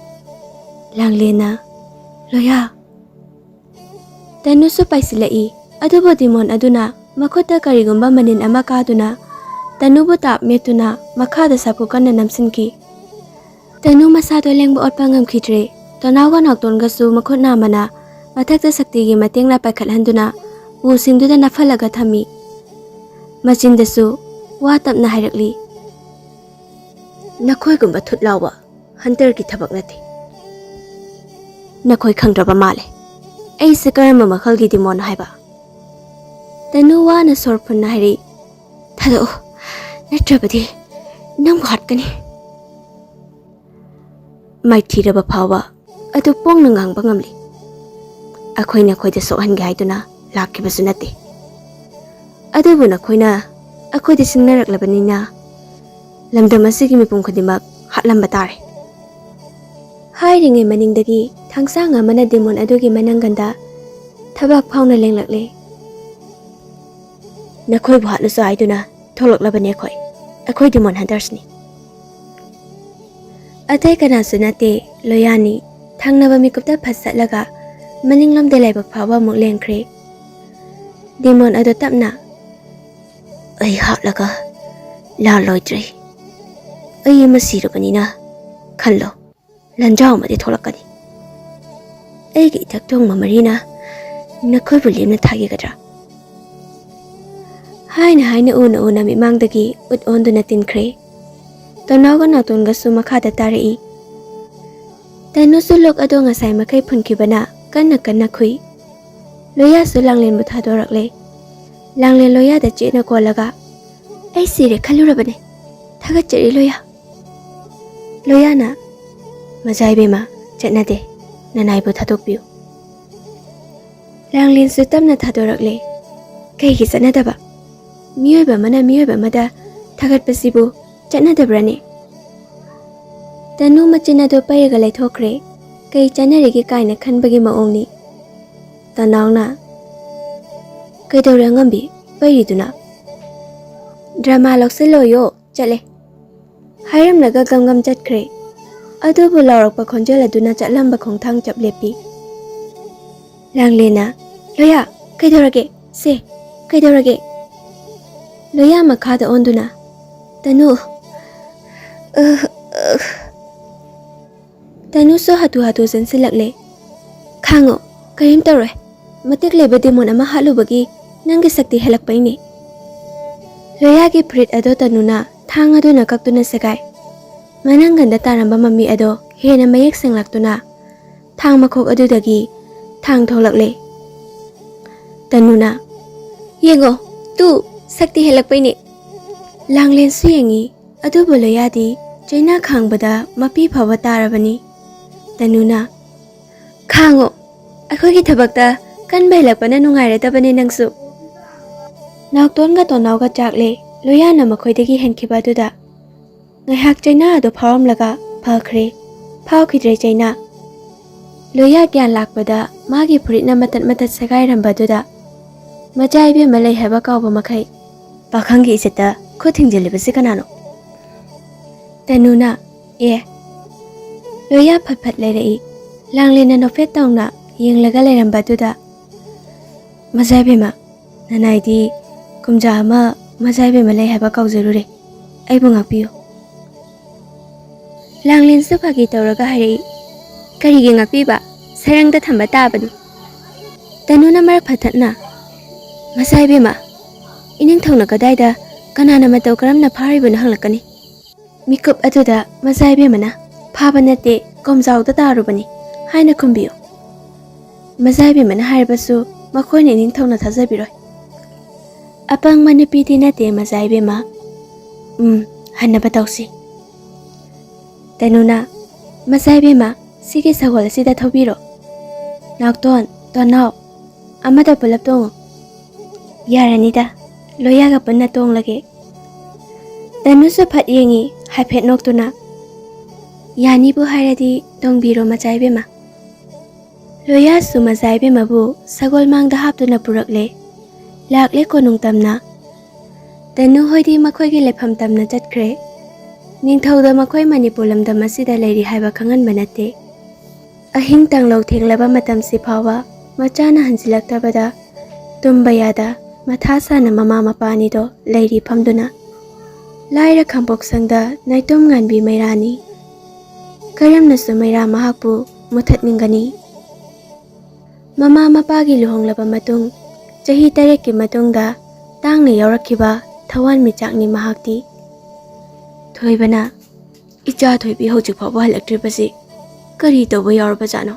ꯂꯥꯡꯂꯦꯟꯅ, "ꯂꯣꯌꯥ!" ꯇꯅꯨꯁꯨ ꯄꯥꯏꯁꯤꯜꯂꯛꯏ꯫ ꯑꯗꯨꯕꯨ ꯗꯤꯃꯣꯟ ꯑꯗꯨꯅ ꯃꯈꯨꯠꯇ ꯀꯔꯤꯒꯨꯝꯕ ꯃꯅꯤꯟ ꯑꯃ ꯀꯥꯗꯨꯅ ꯇꯅꯨꯕꯨ ꯇꯥꯞ ꯃꯦꯠꯇꯨꯅ ꯃꯈꯥꯗ ꯁꯥꯐꯨ ꯀꯟꯅ ꯅꯝꯁꯤꯟꯈꯤ꯫ ꯇꯅꯨ ꯃꯁꯥꯗꯣ ꯂꯦꯡꯕ ꯑꯣꯠꯄ ꯉꯝꯈꯤꯗ꯭ꯔꯦ꯫ ꯇꯅꯥꯎꯒ ꯅꯥꯎꯇꯣꯟꯒꯁꯨ ꯃꯈꯨꯠ ꯅꯥꯝꯃꯅ ꯃꯊꯛꯇ ꯁꯛꯇꯤꯒꯤ ꯃꯇꯦꯡꯅ ꯄꯥꯏꯈꯠꯍꯟꯗꯨꯅ ꯎꯁꯤꯡꯗꯨꯗ ꯅꯞꯍꯜꯂꯒ ꯊꯝꯃꯤ꯫ ꯃꯆꯤꯟꯗꯁꯨ ꯋꯥ ꯇꯞꯅ ꯍꯥꯏꯔꯛꯂꯤ, "ꯅꯈꯣꯏꯒꯨꯝꯕ ꯊꯨꯠ ꯂꯥꯎꯕ ꯍꯟꯇꯔꯒꯤ ꯊꯕꯛ ꯅꯠꯇꯦ꯫ ꯅꯈꯣꯏ ꯈꯪꯗ꯭ꯔꯕ ꯃꯥꯜꯂꯦ ꯑꯩꯁꯦ ꯀꯔꯝꯕ ꯃꯈꯜꯒꯤ ꯗꯤꯃꯣꯟ ꯍꯥꯏꯕ?" ꯇꯅꯨ ꯋꯥꯅ ꯁꯣꯔ ꯐꯨꯟꯅ ꯍꯥꯏꯔꯛꯏ, "ꯊꯥꯗꯣꯛꯑꯣ, ꯅꯠꯇ꯭ꯔꯕꯗꯤ ꯅꯪꯕꯨ ꯍꯥꯠꯀꯅꯤ꯫" ꯃꯥꯏꯊꯤꯔꯕ ꯐꯥꯎꯕ ꯑꯗꯨ ꯄꯣꯡꯅ ꯉꯥꯡꯕ ꯉꯝꯂꯤ꯫ ꯑꯩꯈꯣꯏ ꯅꯈꯣꯏꯗ ꯁꯣꯛꯍꯟꯒꯦ ꯍꯥꯏꯗꯨꯅ ꯂꯥꯛꯈꯤꯕꯁꯨ ꯅꯠꯇꯦ꯫ ꯑꯗꯨꯕꯨ ꯅꯈꯣꯏꯅ ꯑꯩꯈꯣꯏꯗ ꯁꯤꯡꯅꯔꯛꯂꯕꯅꯤꯅ ꯂꯝꯗꯝ ꯑꯁꯤꯒꯤ ꯃꯤꯄꯨꯝ ꯈꯨꯗꯤꯡꯃꯛ ꯍꯥꯠꯂꯝꯕ ꯇꯥꯔꯦ꯫ ꯍꯥꯏꯔꯤꯉꯩ ꯃꯅꯤꯡꯗꯒꯤ ꯊꯥꯡꯁꯥꯡ ꯑꯃꯅ ꯗꯦꯃꯣꯟ ꯑꯗꯨꯒꯤ ꯃꯅꯪꯒꯟꯗ ꯊꯕꯥꯛ ꯐꯥꯎꯅ ꯂꯦꯡꯂꯛꯂꯦ꯫ "ꯅꯈꯣꯏꯕꯨ ꯍꯥꯠꯂꯨꯁꯨ ꯍꯥꯏꯗꯨꯅ ꯊꯣꯛꯂꯛꯂꯕꯅꯤ ꯑꯩꯈꯣꯏ꯫ ꯑꯩꯈꯣꯏ ꯗꯦꯃꯣꯟ ꯍꯟꯇꯔꯁꯅꯤ꯫" ꯑꯇꯩ ꯀꯅꯥꯁꯨ ꯅꯠꯇꯦ, ꯂꯣꯌꯥꯅꯤ꯫ ꯊꯪꯅꯕ ꯃꯤꯀꯨꯞꯇ ꯐꯠ ꯆꯠꯂꯒ ꯃꯅꯤꯡꯂꯣꯝꯗ ꯂꯩꯕ ꯐꯥꯎꯕ ꯑꯃꯨꯛ ꯂꯦꯡꯈ꯭ꯔꯦ꯫ ꯗꯦꯃꯣꯟ ꯑꯗꯨ ꯇꯞꯅ, "ꯑꯩ ꯍꯥꯠꯂꯒ ꯂꯥꯜꯂꯣꯏꯗ꯭ꯔꯦ꯫ ꯑꯩ ꯑꯃ ꯁꯤꯔꯕꯅꯤꯅ ꯈꯜꯂꯣ, ꯂꯥꯟꯖꯥꯎ ꯑꯃꯗꯤ ꯊꯣꯛꯂꯛꯀꯅꯤ꯫ ꯑꯩꯒꯤ ꯏꯊꯛ ꯊꯣꯡꯕ ꯃꯔꯤꯅ ꯅꯈꯣꯏꯕꯨ ꯂꯦꯝꯅ ꯊꯥꯈꯤꯒꯗ꯭ꯔꯥ?" ꯍꯥꯏꯅ ꯍꯥꯏꯅ ꯎꯅ ꯎꯅ ꯃꯤꯠꯃꯥꯡꯗꯒꯤ ꯎꯠ ꯑꯣꯟꯗꯨꯅ ꯇꯤꯟꯈ꯭ꯔꯦ꯫ ꯇꯣꯅꯥꯎꯒ ꯅꯥꯎꯇꯣꯟꯒꯁꯨ ꯃꯈꯥꯗ ꯇꯥꯔꯛꯏ꯫ ꯇꯅꯨꯁꯨ ꯂꯣꯛ ꯑꯗꯣ ꯉꯁꯥꯏ ꯃꯈꯩ ꯐꯨꯟꯈꯤꯕꯅ ꯀꯟꯅ ꯀꯟꯅ ꯈꯨꯏ꯫ ꯂꯣꯌꯥꯁꯨ ꯂꯥꯡꯂꯦꯟꯕꯨ ꯊꯥꯗꯣꯔꯛꯂꯦ꯫ ꯂꯥꯡꯂꯦꯟ ꯂꯣꯌꯥꯗ ꯆꯦꯠꯅ ꯀꯣꯜꯂꯒ, "ꯑꯩ ꯁꯤꯔꯦ ꯈꯜꯂꯨꯔꯕꯅꯦ꯫ ꯊꯥꯒꯠꯆꯔꯤ ꯂꯣꯌꯥ꯫" ꯂꯣꯌꯥꯅ, "ꯃꯖꯥ ꯏꯕꯦꯝꯃ, ꯆꯠꯅꯗꯦ꯫ ꯅꯅꯥꯏꯕꯨ ꯊꯥꯗꯣꯛꯄꯤꯌꯨ꯫" ꯂꯥꯡꯂꯦꯟꯁꯨ ꯇꯞꯅ ꯊꯥꯗꯣꯔꯛꯂꯦ꯫ "ꯀꯩꯒꯤ ꯆꯠꯅꯗꯕ? ꯃꯤꯑꯣꯏꯕ ꯑꯃꯅ ꯃꯤꯑꯣꯏꯕ ꯑꯃꯗ ꯊꯥꯒꯠꯄꯁꯤꯕꯨ ꯆꯠꯅꯗꯕ꯭ꯔꯅꯦ?" ꯇꯅꯨ ꯃꯆꯤꯟ ꯑꯗꯨ ꯄꯩꯔꯒ ꯂꯩꯊꯣꯛꯈ꯭ꯔꯦ꯫ "ꯀꯩ ꯆꯠꯅꯔꯤꯒꯦ?" ꯀꯥꯏꯅ ꯈꯟꯕꯒꯤ ꯃꯑꯣꯡꯅꯤ꯫ ꯇꯅꯥꯎꯅ, "ꯀꯩꯗꯧꯔꯦ ꯑꯉꯝꯕꯤ ꯄꯩꯔꯤꯗꯨꯅ?" "ꯗ꯭ꯔꯃꯥ ꯂꯧꯁꯤꯜꯂꯣꯌꯣ, ꯆꯠꯂꯦ꯫" ꯍꯥꯏꯔꯝꯂꯒ ꯒꯝ ꯒꯝ ꯆꯠꯈ꯭ꯔꯦ꯫ ꯑꯗꯨꯕꯨ ꯂꯥꯎꯔꯛꯄ ꯈꯣꯟꯖꯦꯜ ꯑꯗꯨꯅ ꯆꯠꯂꯝꯕ ꯈꯣꯡꯊꯥꯡ ꯆꯞ ꯂꯦꯞꯄꯤ꯫ ꯂꯥꯡꯂꯦꯟꯅ, "ꯂꯣꯌꯥ, ꯀꯩꯗꯧꯔꯒꯦ? "ꯁꯦ, ꯀꯩꯗꯧꯔꯒꯦ?" ꯂꯣꯌꯥ ꯃꯈꯥꯗ ꯑꯣꯟꯗꯨꯅ, "ꯇꯅꯨ, ꯑ, ꯑ, ꯇꯅꯨꯁꯨ ꯍꯥꯊꯨ ꯍꯥꯊꯨ ꯆꯪꯁꯤꯜꯂꯛꯂꯦ꯫ ꯈꯥꯡꯉꯣ, ꯀꯔꯤꯝ ꯇꯧꯔꯣꯏ꯫ ꯃꯇꯤꯛ ꯂꯩꯕ ꯗꯦꯃꯣꯟ ꯑꯃ ꯍꯥꯠꯂꯨꯕꯒꯤ ꯅꯪꯒꯤ ꯁꯛꯇꯤ ꯍꯦꯜꯂꯛꯄꯩꯅꯦ꯫" ꯂꯣꯌꯥꯒꯤ ꯐꯨꯔꯤꯠ ꯑꯗꯣ ꯇꯅꯨꯅ ꯊꯥꯡ ꯑꯗꯨꯅ ꯀꯛꯇꯨꯅ ꯁꯦꯒꯥꯏ꯫ ꯃꯅꯪꯒꯟꯗ ꯇꯥꯔꯝꯕ ꯃꯃꯤ ꯑꯗꯣ ꯍꯦꯟꯅ ꯃꯌꯦꯛ ꯁꯦꯡꯂꯛꯇꯨꯅ ꯊꯥꯡ ꯃꯈꯣꯛ ꯑꯗꯨꯗꯒꯤ ꯊꯥꯡ ꯊꯣꯛꯂꯛꯂꯦ꯫ ꯇꯅꯨꯅ, "ꯌꯦꯡꯉꯣ, ꯇꯨ, ꯁꯛꯇꯤ ꯍꯦꯜꯂꯛꯄꯩꯅꯦ꯫" ꯂꯥꯡꯂꯦꯟꯁꯨ ꯌꯦꯡꯉꯤ, ꯑꯗꯨꯕꯨ ꯂꯣꯌꯥꯗꯤ ꯆꯩꯅꯥ ꯈꯥꯡꯕꯗ ꯃꯄꯤ ꯐꯥꯎꯕ ꯇꯥꯔꯕꯅꯤ꯫ ꯇꯅꯨꯅ, "ꯈꯥꯡꯉꯣ, ꯑꯩꯈꯣꯏꯒꯤ ꯊꯕꯛꯇ ꯀꯟꯕ ꯍꯦꯜꯂꯛꯄꯅ ꯅꯨꯡꯉꯥꯏꯔꯗꯕꯅꯦ ꯅꯪꯁꯨ꯫" ꯅꯥꯎꯇꯣꯟꯒ ꯇꯣꯟꯅꯥꯎꯒ ꯆꯥꯛꯂꯦ, ꯂꯣꯌꯥꯅ ꯃꯈꯣꯏꯗꯒꯤ ꯍꯦꯟꯈꯤꯕ ꯑꯗꯨꯗ꯫ ꯉꯥꯏꯍꯥꯛ ꯆꯩꯅꯥ ꯑꯗꯨ ꯐꯥꯎꯔꯝꯂꯒ ꯐꯈ꯭ꯔꯦ꯫ ꯐꯥꯎꯈꯤꯗ꯭ꯔꯦ ꯆꯩꯅꯥ꯫ ꯂꯣꯌꯥ ꯒ꯭ꯌꯥꯟ ꯂꯥꯛꯄꯗ ꯃꯥꯒꯤ ꯐꯨꯔꯤꯠꯅ ꯃꯇꯠ ꯃꯇꯠ ꯁꯦꯒꯥꯏꯔꯝꯕꯗꯨꯗ ꯃꯆꯥ ꯏꯕꯦꯝꯃ ꯂꯩ ꯍꯥꯏꯕ ꯀꯥꯎꯕ ꯃꯈꯩ, "ꯄꯥꯈꯪꯒꯤ ꯏꯖꯠꯇ ꯈꯨꯠ ꯊꯤꯡꯖꯤꯜꯂꯤꯕꯁꯤ ꯀꯅꯥꯅꯣ?" ꯇꯅꯨꯅ, "ꯑꯦ꯫" ꯂꯣꯌꯥ ꯐꯠ ꯐꯠ ꯂꯩꯔꯛꯏ꯫ ꯂꯥꯡꯂꯦꯟꯅ ꯅꯣꯛꯐꯦꯠ ꯇꯧꯅ ꯌꯦꯡꯂꯒ ꯂꯩꯔꯝꯕꯗꯨꯗ, "ꯃꯆꯥ ꯏꯕꯦꯝꯃ, ꯅꯅꯥꯏꯗꯤ ꯀꯨꯝꯖꯥ ꯑꯃ ꯃꯆꯥ ꯏꯕꯦꯝꯃ ꯂꯩ ꯍꯥꯏꯕ ꯀꯥꯎꯖꯔꯨꯔꯦ꯫ ꯑꯩꯕꯨ ꯉꯥꯛꯄꯤꯌꯨ꯫" ꯂꯥꯡꯂꯦꯟꯁꯨ ꯐꯥꯒꯤ ꯇꯧꯔꯒ ꯍꯥꯏꯔꯛꯏ, "ꯀꯔꯤꯒꯤ ꯉꯥꯛꯄꯤꯕ? ꯁꯔꯪꯗ ꯊꯝꯕ ꯇꯥꯕꯅꯤ꯫" ꯇꯅꯨꯅ ꯃꯔꯛ ꯐꯊꯠꯅ, "ꯃꯆꯥ ꯏꯕꯦꯝꯃ, ꯏꯅꯤꯡꯊꯧꯅ ꯀꯗꯥꯏꯗ, ꯀꯅꯥꯅ ꯃꯇꯧ ꯀꯔꯝꯅ ꯐꯥꯔꯤꯕꯅꯣ ꯍꯪꯂꯛꯀꯅꯤ꯫" ꯃꯤꯀꯨꯞ ꯑꯗꯨꯗ ꯃꯆꯥ ꯏꯕꯦꯝꯃꯅ, "ꯐꯥꯕ ꯅꯠꯇꯦ, ꯀꯣꯝꯖꯥꯎꯗ ꯇꯥꯔꯨꯕꯅꯤ" ꯍꯥꯏꯅ ꯈꯨꯝꯕꯤꯌꯨ꯫ ꯃꯆꯥ ꯏꯕꯦꯝꯃꯅ ꯍꯥꯏꯔꯕꯁꯨ ꯃꯈꯣꯏꯅ ꯏꯅꯤꯡꯊꯧꯅ ꯊꯥꯖꯕꯤꯔꯣꯏ꯫ ꯑꯄꯪꯕ ꯅꯨꯄꯤꯗꯤ ꯅꯠꯇꯦ ꯃꯆꯥ ꯏꯕꯦꯝꯃ꯫ ꯎꯝ, ꯍꯟꯅꯕ ꯇꯧꯁꯤ꯫ ꯇꯅꯨꯅ, "ꯃꯆꯥ ꯏꯕꯦꯝꯃ, ꯁꯤꯒꯤ ꯁꯒꯣꯜ ꯑꯁꯤꯗ ꯊꯧꯕꯤꯔꯣ꯫ ꯅꯥꯎꯇꯣꯟ, ꯇꯣꯟꯅꯥꯎ, ꯑꯃꯗ ꯄꯨꯂꯞ ꯇꯣꯡꯉꯨ꯫" "ꯌꯥꯔꯅꯤꯗ, ꯂꯣꯌꯥꯒ ꯄꯨꯟꯅ ꯇꯣꯡꯂꯒꯦ꯫" ꯇꯅꯨꯁꯨ ꯐꯠ ꯌꯦꯡꯉꯤ, ꯍꯥꯏꯐꯦꯠ ꯅꯣꯛꯇꯨꯅ, "ꯌꯥꯅꯤꯕꯨ ꯍꯥꯏꯔꯗꯤ ꯇꯣꯡꯕꯤꯔꯣ ꯃꯆꯥ ꯏꯕꯦꯝꯃ꯫" ꯂꯣꯌꯥꯁꯨ ꯃꯆꯥ ꯏꯕꯦꯝꯃꯕꯨ ꯁꯒꯣꯜ ꯃꯥꯡꯗ ꯍꯥꯞꯇꯨꯅ ꯄꯨꯔꯛꯂꯦ꯫ ꯂꯥꯛꯂꯦ ꯀꯣꯅꯨꯡ ꯇꯝꯅ꯫ ꯇꯅꯨ ꯍꯣꯏꯗꯤ ꯃꯈꯣꯏꯒꯤ ꯂꯩꯐꯝ ꯇꯝꯅ ꯆꯠꯈ꯭ꯔꯦ꯫ ꯅꯤꯡꯊꯧꯗ ꯃꯈꯣꯏ ꯃꯅꯤꯄꯨꯔ ꯂꯝꯗꯝ ꯑꯁꯤꯗ ꯂꯩꯔꯤ ꯍꯥꯏꯕ ꯈꯪꯍꯟꯕ ꯅꯠꯇꯦ꯫ ꯑꯍꯤꯡ ꯇꯥꯡꯂꯧ ꯊꯦꯡꯂꯕ ꯃꯇꯝꯁꯤ ꯐꯥꯎꯕ ꯃꯆꯥꯅ ꯍꯟꯖꯤꯜꯂꯛꯇꯕꯗ ꯇꯨꯝꯕ ꯌꯥꯗ ꯃꯊꯥ ꯁꯥꯅ ꯃꯃꯥ ꯃꯄꯥ ꯑꯅꯤꯗꯣ ꯂꯩꯔꯤ ꯐꯝꯗꯨꯅ꯫ ꯂꯥꯏꯔ ꯈꯥꯡꯄꯣꯛꯁꯪꯗ ꯅꯥꯏꯇꯣꯝ ꯉꯥꯟꯕꯤ ꯃꯩꯔꯥꯅꯤ꯫ ꯀꯔꯝꯅꯁꯨ ꯃꯩꯔꯥ ꯃꯍꯥꯛꯄꯨ ꯃꯨꯊꯠꯅꯤꯡꯒꯅꯤ? ꯃꯃꯥ ꯃꯄꯥꯒꯤ ꯂꯨꯍꯣꯡꯂꯕ ꯃꯇꯨꯡ ꯆꯍꯤ ꯇꯔꯦꯠꯀꯤ ꯃꯇꯨꯡꯗ ꯇꯥꯡꯅ ꯌꯥꯎꯔꯛꯈꯤꯕ ꯊꯋꯥꯟꯃꯤꯆꯥꯛꯅꯤ ꯃꯍꯥꯛꯇꯤ꯫ ꯊꯣꯏꯕꯅ, "ꯏꯆꯥ ꯊꯣꯏꯕꯤ ꯍꯧꯖꯤꯛ ꯐꯥꯎꯕ ꯍꯜꯂꯛꯇ꯭ꯔꯤꯕꯁꯤ ꯀꯔꯤ ꯇꯧꯕ ꯌꯥꯎꯔꯕꯖꯥꯠꯅꯣ?"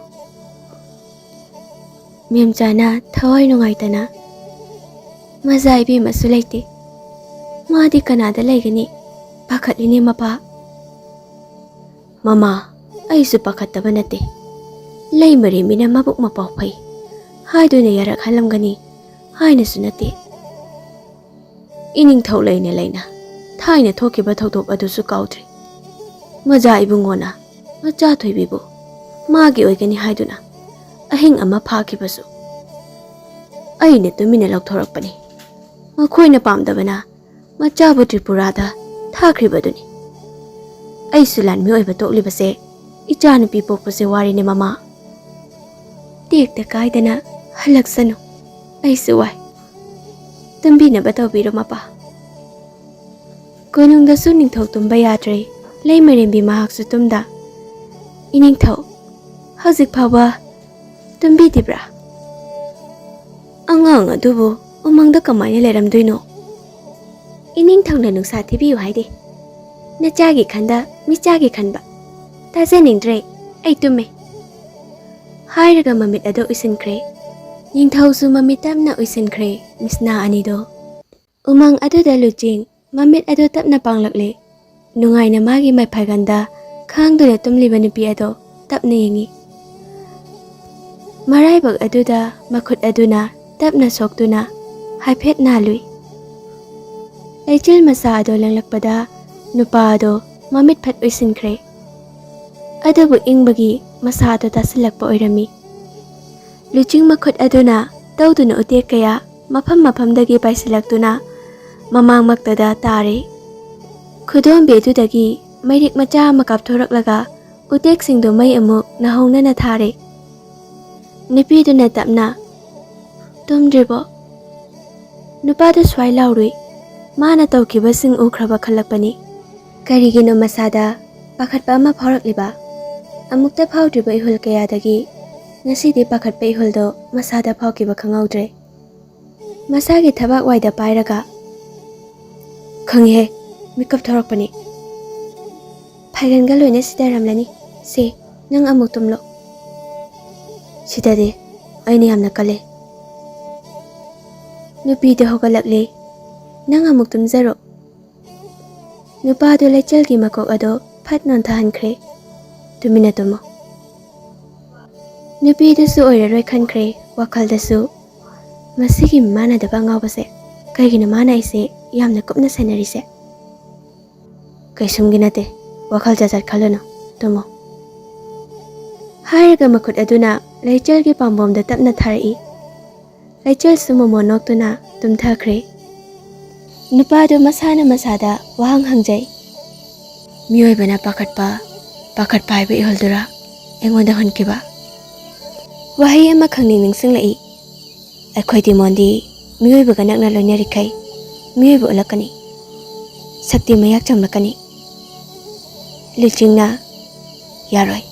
ꯃꯦꯝꯆꯥꯅ ꯊꯋꯥꯏ ꯅꯨꯡꯉꯥꯏꯇꯅ, "ꯃꯖꯥ ꯏꯕꯦꯝꯃꯁꯨ ꯂꯩꯇꯦ꯫ ꯃꯥꯗꯤ ꯀꯅꯥꯗ ꯂꯩꯒꯅꯤ? ꯄꯥꯈꯠꯂꯤꯅꯦ ꯃꯄꯥ꯫" "ꯃꯃꯥ, ꯑꯩꯁꯨ ꯄꯥꯈꯠꯇꯕ ꯅꯠꯇꯦ꯫ ꯂꯩꯃꯔꯦꯝꯕꯤꯅ ꯃꯕꯨꯛ ꯃꯄꯥꯎ ꯐꯩ ꯍꯥꯏꯗꯨꯅ ꯌꯥꯔꯛꯍꯜꯂꯝꯒꯅꯤ ꯍꯥꯏꯅꯁꯨ ꯅꯠꯇꯦ꯫ ꯏꯅꯤꯡꯊꯧ ꯂꯩꯅ ꯂꯩꯅ ꯊꯥꯏꯅ ꯊꯣꯛꯈꯤꯕ ꯊꯧꯗꯣꯛ ꯑꯗꯨꯁꯨ ꯀꯥꯎꯗ꯭ꯔꯤ꯫ ꯃꯖꯥ ꯏꯕꯨꯡꯉꯣꯅ ꯃꯆꯥ ꯊꯣꯏꯕꯤꯕꯨ ꯃꯥꯒꯤ ꯑꯣꯏꯒꯅꯤ ꯍꯥꯏꯗꯨꯅ ꯑꯍꯤꯡ ꯑꯃ ꯐꯥꯈꯤꯕꯁꯨ ꯑꯩꯅ ꯇꯨꯃꯤꯟꯅ ꯂꯧꯊꯣꯔꯛꯄꯅꯤ꯫ ꯃꯈꯣꯏꯅ ꯄꯥꯝꯗꯕꯅ ꯃꯆꯥꯕꯨ ꯇ꯭ꯔꯤꯄꯨꯔꯥꯗ ꯊꯥꯈ꯭ꯔꯤꯕꯗꯨꯅꯤ꯫ ꯑꯩꯁꯨ ꯂꯥꯟꯃꯤ ꯑꯣꯏꯕ ꯇꯣꯛꯂꯤꯕꯁꯦ ꯏꯆꯥꯅꯨꯄꯤ ꯄꯣꯛꯄꯁꯦ ꯋꯥꯔꯤꯅꯦ ꯃꯃꯥ꯫ ꯇꯦꯛꯇ ꯀꯥꯏꯗꯅ ꯍꯜꯂꯛꯁꯅꯨ꯫ ꯑꯩꯁꯨ ꯋꯥꯏ꯫ ꯇꯨꯝꯕꯤꯅꯕ ꯇꯧꯕꯤꯔꯣ ꯃꯄꯥ꯫" ꯀꯣꯅꯨꯡꯗꯁꯨ ꯅꯤꯡꯊꯧ ꯇꯨꯝꯕ ꯌꯥꯗ꯭ꯔꯦ꯫ ꯂꯩꯃꯔꯦꯝꯕꯤ ꯃꯍꯥꯛꯁꯨ ꯇꯨꯝꯗ꯫ "ꯏꯅꯤꯡꯊꯧ, ꯍꯧꯖꯤꯛ ꯐꯥꯎꯕ ꯇꯨꯝꯕꯤꯗ꯭ꯔꯤꯕ꯭ꯔꯥ? ꯑꯉꯥꯡ ꯑꯗꯨꯕꯨ ꯎꯃꯪꯗ ꯀꯃꯥꯏꯅ ꯂꯩꯔꯝꯗꯣꯏꯅꯣ?" "ꯏꯅꯤꯡꯊꯧꯅ ꯅꯨꯡꯁꯥ ꯊꯤꯕꯤꯌꯨ ꯍꯥꯏꯗꯦ꯫ ꯅꯆꯥꯒꯤ ꯈꯟꯗ ꯃꯤꯆꯥꯒꯤ ꯈꯟꯕ꯫ ꯇꯥꯖꯅꯤꯡꯗ꯭ꯔꯦ, ꯑꯩ ꯇꯨꯝꯃꯦ꯫" ꯍꯥꯏꯔꯒ ꯃꯃꯤꯠ ꯑꯗꯨ ꯎꯏꯁꯤꯟꯈ꯭ꯔꯦ꯫ ꯅꯤꯡꯊꯧꯁꯨ ꯃꯃꯤꯠ ꯇꯞꯅ ꯎꯏꯁꯤꯟꯈ꯭ꯔꯦ꯫ ꯃꯤꯁꯅꯥ ꯑꯅꯤꯗꯣ ꯎꯃꯪ ꯑꯗꯨꯗ ꯂꯨꯆꯤꯡ ꯃꯃꯤꯠ ꯑꯗꯨ ꯇꯞꯅ ꯄꯥꯡꯂꯛꯂꯦ꯫ ꯅꯨꯡꯉꯥꯏꯅ ꯃꯥꯒꯤ ꯃꯥꯏꯐꯥꯏꯒꯟꯗ ꯈꯥꯡꯗꯨꯅ ꯇꯨꯝꯂꯤꯕ ꯅꯨꯄꯤ ꯑꯗꯨ ꯇꯞꯅ ꯌꯦꯡꯉꯤ꯫ ꯃꯔꯥꯏꯕꯛ ꯑꯗꯨꯗ ꯃꯈꯨꯠ ꯑꯗꯨꯅ ꯇꯞꯅ ꯁꯣꯛꯇꯨꯅ ꯍꯥꯏꯐꯦꯠ ꯅꯥꯜꯂꯨꯏ꯫ ꯂꯩꯆꯤꯜ ꯃꯆꯥ ꯑꯗꯨ ꯂꯦꯡꯂꯛꯄꯗ ꯅꯨꯄꯥ ꯑꯗꯨ ꯃꯃꯤꯠ ꯐꯠ ꯎꯏꯁꯤꯟꯈ꯭ꯔꯦ꯫ ꯑꯗꯨꯕꯨ ꯏꯪꯕꯒꯤ ꯃꯁꯥ ꯑꯗꯨ ꯇꯥꯁꯤꯜꯂꯛꯄ ꯑꯣꯏꯔꯝꯃꯤ꯫ ꯂꯨꯆꯤꯡ ꯃꯈꯨꯠ ꯑꯗꯨꯅ ꯇꯧꯗꯨꯅ ꯎꯇꯦꯛ ꯀꯌꯥ ꯃꯐꯝ ꯃꯐꯝꯗꯒꯤ ꯄꯥꯏꯁꯤꯜꯂꯛꯇꯨꯅ ꯃꯃꯥꯡꯃꯛꯇꯗ ꯇꯥꯔꯦ꯫ ꯈꯨꯗꯣꯝꯕꯤ ꯑꯗꯨꯗꯒꯤ ꯃꯩꯔꯤꯛ ꯃꯆꯥ ꯑꯃ ꯀꯥꯞꯊꯣꯔꯛꯂꯒ ꯎꯇꯦꯛꯁꯤꯡꯗꯨ ꯃꯩ ꯑꯃꯨꯛ ꯅꯥꯍꯧꯅꯅ ꯊꯥꯔꯦ꯫ ꯅꯨꯄꯤꯗꯨꯅ ꯇꯞꯅ, "ꯇꯨꯝꯗ꯭ꯔꯤꯕꯣ?" ꯅꯨꯄꯥꯗꯨ ꯁ꯭ꯋꯥꯏ ꯂꯥꯎꯔꯨꯏ꯫ ꯃꯥꯅ ꯇꯧꯈꯤꯕꯁꯤꯡ ꯎꯈ꯭ꯔꯕ ꯈꯜꯂꯛꯄꯅꯤ꯫ ꯀꯔꯤꯒꯤꯅꯣ ꯃꯁꯥꯗ ꯄꯥꯈꯠꯄ ꯑꯃ ꯐꯥꯎꯔꯛꯂꯤꯕ? ꯑꯃꯨꯛꯇ ꯐꯥꯎꯗ꯭ꯔꯤꯕ ꯏꯍꯨꯜ ꯀꯌꯥꯗꯒꯤ ꯉꯁꯤꯗꯤ ꯄꯥꯈꯠꯄ ꯏꯍꯨꯜꯗꯣ ꯃꯁꯥꯗ ꯐꯥꯎꯈꯤꯕ ꯈꯪꯍꯧꯗ꯭ꯔꯦ꯫ ꯃꯁꯥꯒꯤ ꯊꯕꯥꯛ ꯋꯥꯏꯗ ꯄꯥꯏꯔꯒ, "ꯈꯪꯉꯤꯍꯦ, ꯃꯤꯀꯞ ꯊꯣꯔꯛꯄꯅꯤ꯫ ꯐꯥꯏꯒꯟꯒ ꯂꯣꯏꯅ ꯁꯤꯊꯔꯝꯂꯅꯤ꯫ ꯁꯦ, ꯅꯪ ꯑꯃꯨꯛ ꯇꯨꯝꯂꯣ꯫" "ꯁꯤꯗꯗꯤ ꯑꯩꯅ ꯌꯥꯝꯅ ꯀꯜꯂꯦ꯫" ꯅꯨꯄꯤꯗꯨ ꯍꯧꯒꯠꯂꯛꯂꯦ꯫ "ꯅꯪ ꯑꯃꯨꯛ ꯇꯨꯝꯖꯔꯣ꯫" ꯅꯨꯄꯥꯗꯨ ꯂꯩꯆꯤꯜꯒꯤ ꯃꯀꯣꯛ ꯑꯗꯨ ꯐꯠ ꯅꯣꯟꯊꯍꯟꯈ꯭ꯔꯦ꯫ "ꯇꯨꯃꯤꯟꯅ ꯇꯨꯝꯃꯣ꯫" ꯅꯨꯄꯤꯗꯨꯁꯨ ꯑꯣꯏꯔꯔꯣꯏ ꯈꯟꯈ꯭ꯔꯦ ꯋꯥꯈꯜꯗꯁꯨ꯫ "ꯃꯁꯤꯒꯤ ꯃꯤꯃꯥꯟꯅꯗꯕ ꯑꯉꯥꯎꯕꯁꯦ, ꯀꯩꯒꯤꯅꯣ ꯃꯥꯅ ꯑꯩꯁꯦ ꯌꯥꯝꯅ ꯀꯨꯞꯅ ꯁꯦꯟꯅꯔꯤꯁꯦ?" "ꯀꯩꯁꯨꯝꯒꯤ ꯅꯠꯇꯦ, ꯋꯥꯈꯜ ꯖꯥꯠ ꯖꯥꯠ ꯈꯜꯂꯨꯅꯨ, ꯇꯨꯝꯃꯣ꯫" ꯍꯥꯏꯔꯒ ꯃꯈꯨꯠ ꯑꯗꯨꯅ ꯂꯩꯆꯤꯜꯒꯤ ꯄꯥꯝꯕꯣꯝꯗ ꯇꯞꯅ ꯊꯥꯔꯛꯏ꯫ ꯂꯩꯆꯤꯜꯁꯨ ꯃꯣꯃꯣꯟ ꯅꯣꯛꯇꯨꯅ ꯇꯨꯝꯊꯈ꯭ꯔꯦ꯫ ꯅꯨꯄꯥꯗꯨ ꯃꯁꯥꯅ ꯃꯁꯥꯗ ꯋꯥꯍꯪ ꯍꯪꯖꯩ꯫ "ꯃꯤꯑꯣꯏꯕꯅ ꯄꯥꯈꯠꯄ, ꯄꯥꯈꯠꯄ ꯍꯥꯏꯕ ꯏꯍꯨꯜꯗꯨꯔꯥ ꯑꯩꯉꯣꯟꯗ ꯍꯨꯟꯈꯤꯕ?" ꯋꯥꯍꯩ ꯑꯃ ꯈꯪꯅꯤꯡ ꯅꯤꯡꯁꯤꯡꯂꯛꯏ꯫ "ꯑꯩꯈꯣꯏ ꯗꯤꯃꯣꯟꯗꯤ ꯃꯤꯑꯣꯏꯕꯒ ꯅꯛꯅ ꯂꯣꯏꯅꯔꯤꯈꯩ ꯃꯤꯑꯣꯏꯕ ꯑꯣꯜꯂꯛꯀꯅꯤ꯫ ꯁꯛꯇꯤ ꯃꯌꯥꯛ ꯆꯝꯂꯛꯀꯅꯤ꯫" ꯂꯨꯆꯤꯡꯅ, "ꯌꯥꯔꯣꯏ,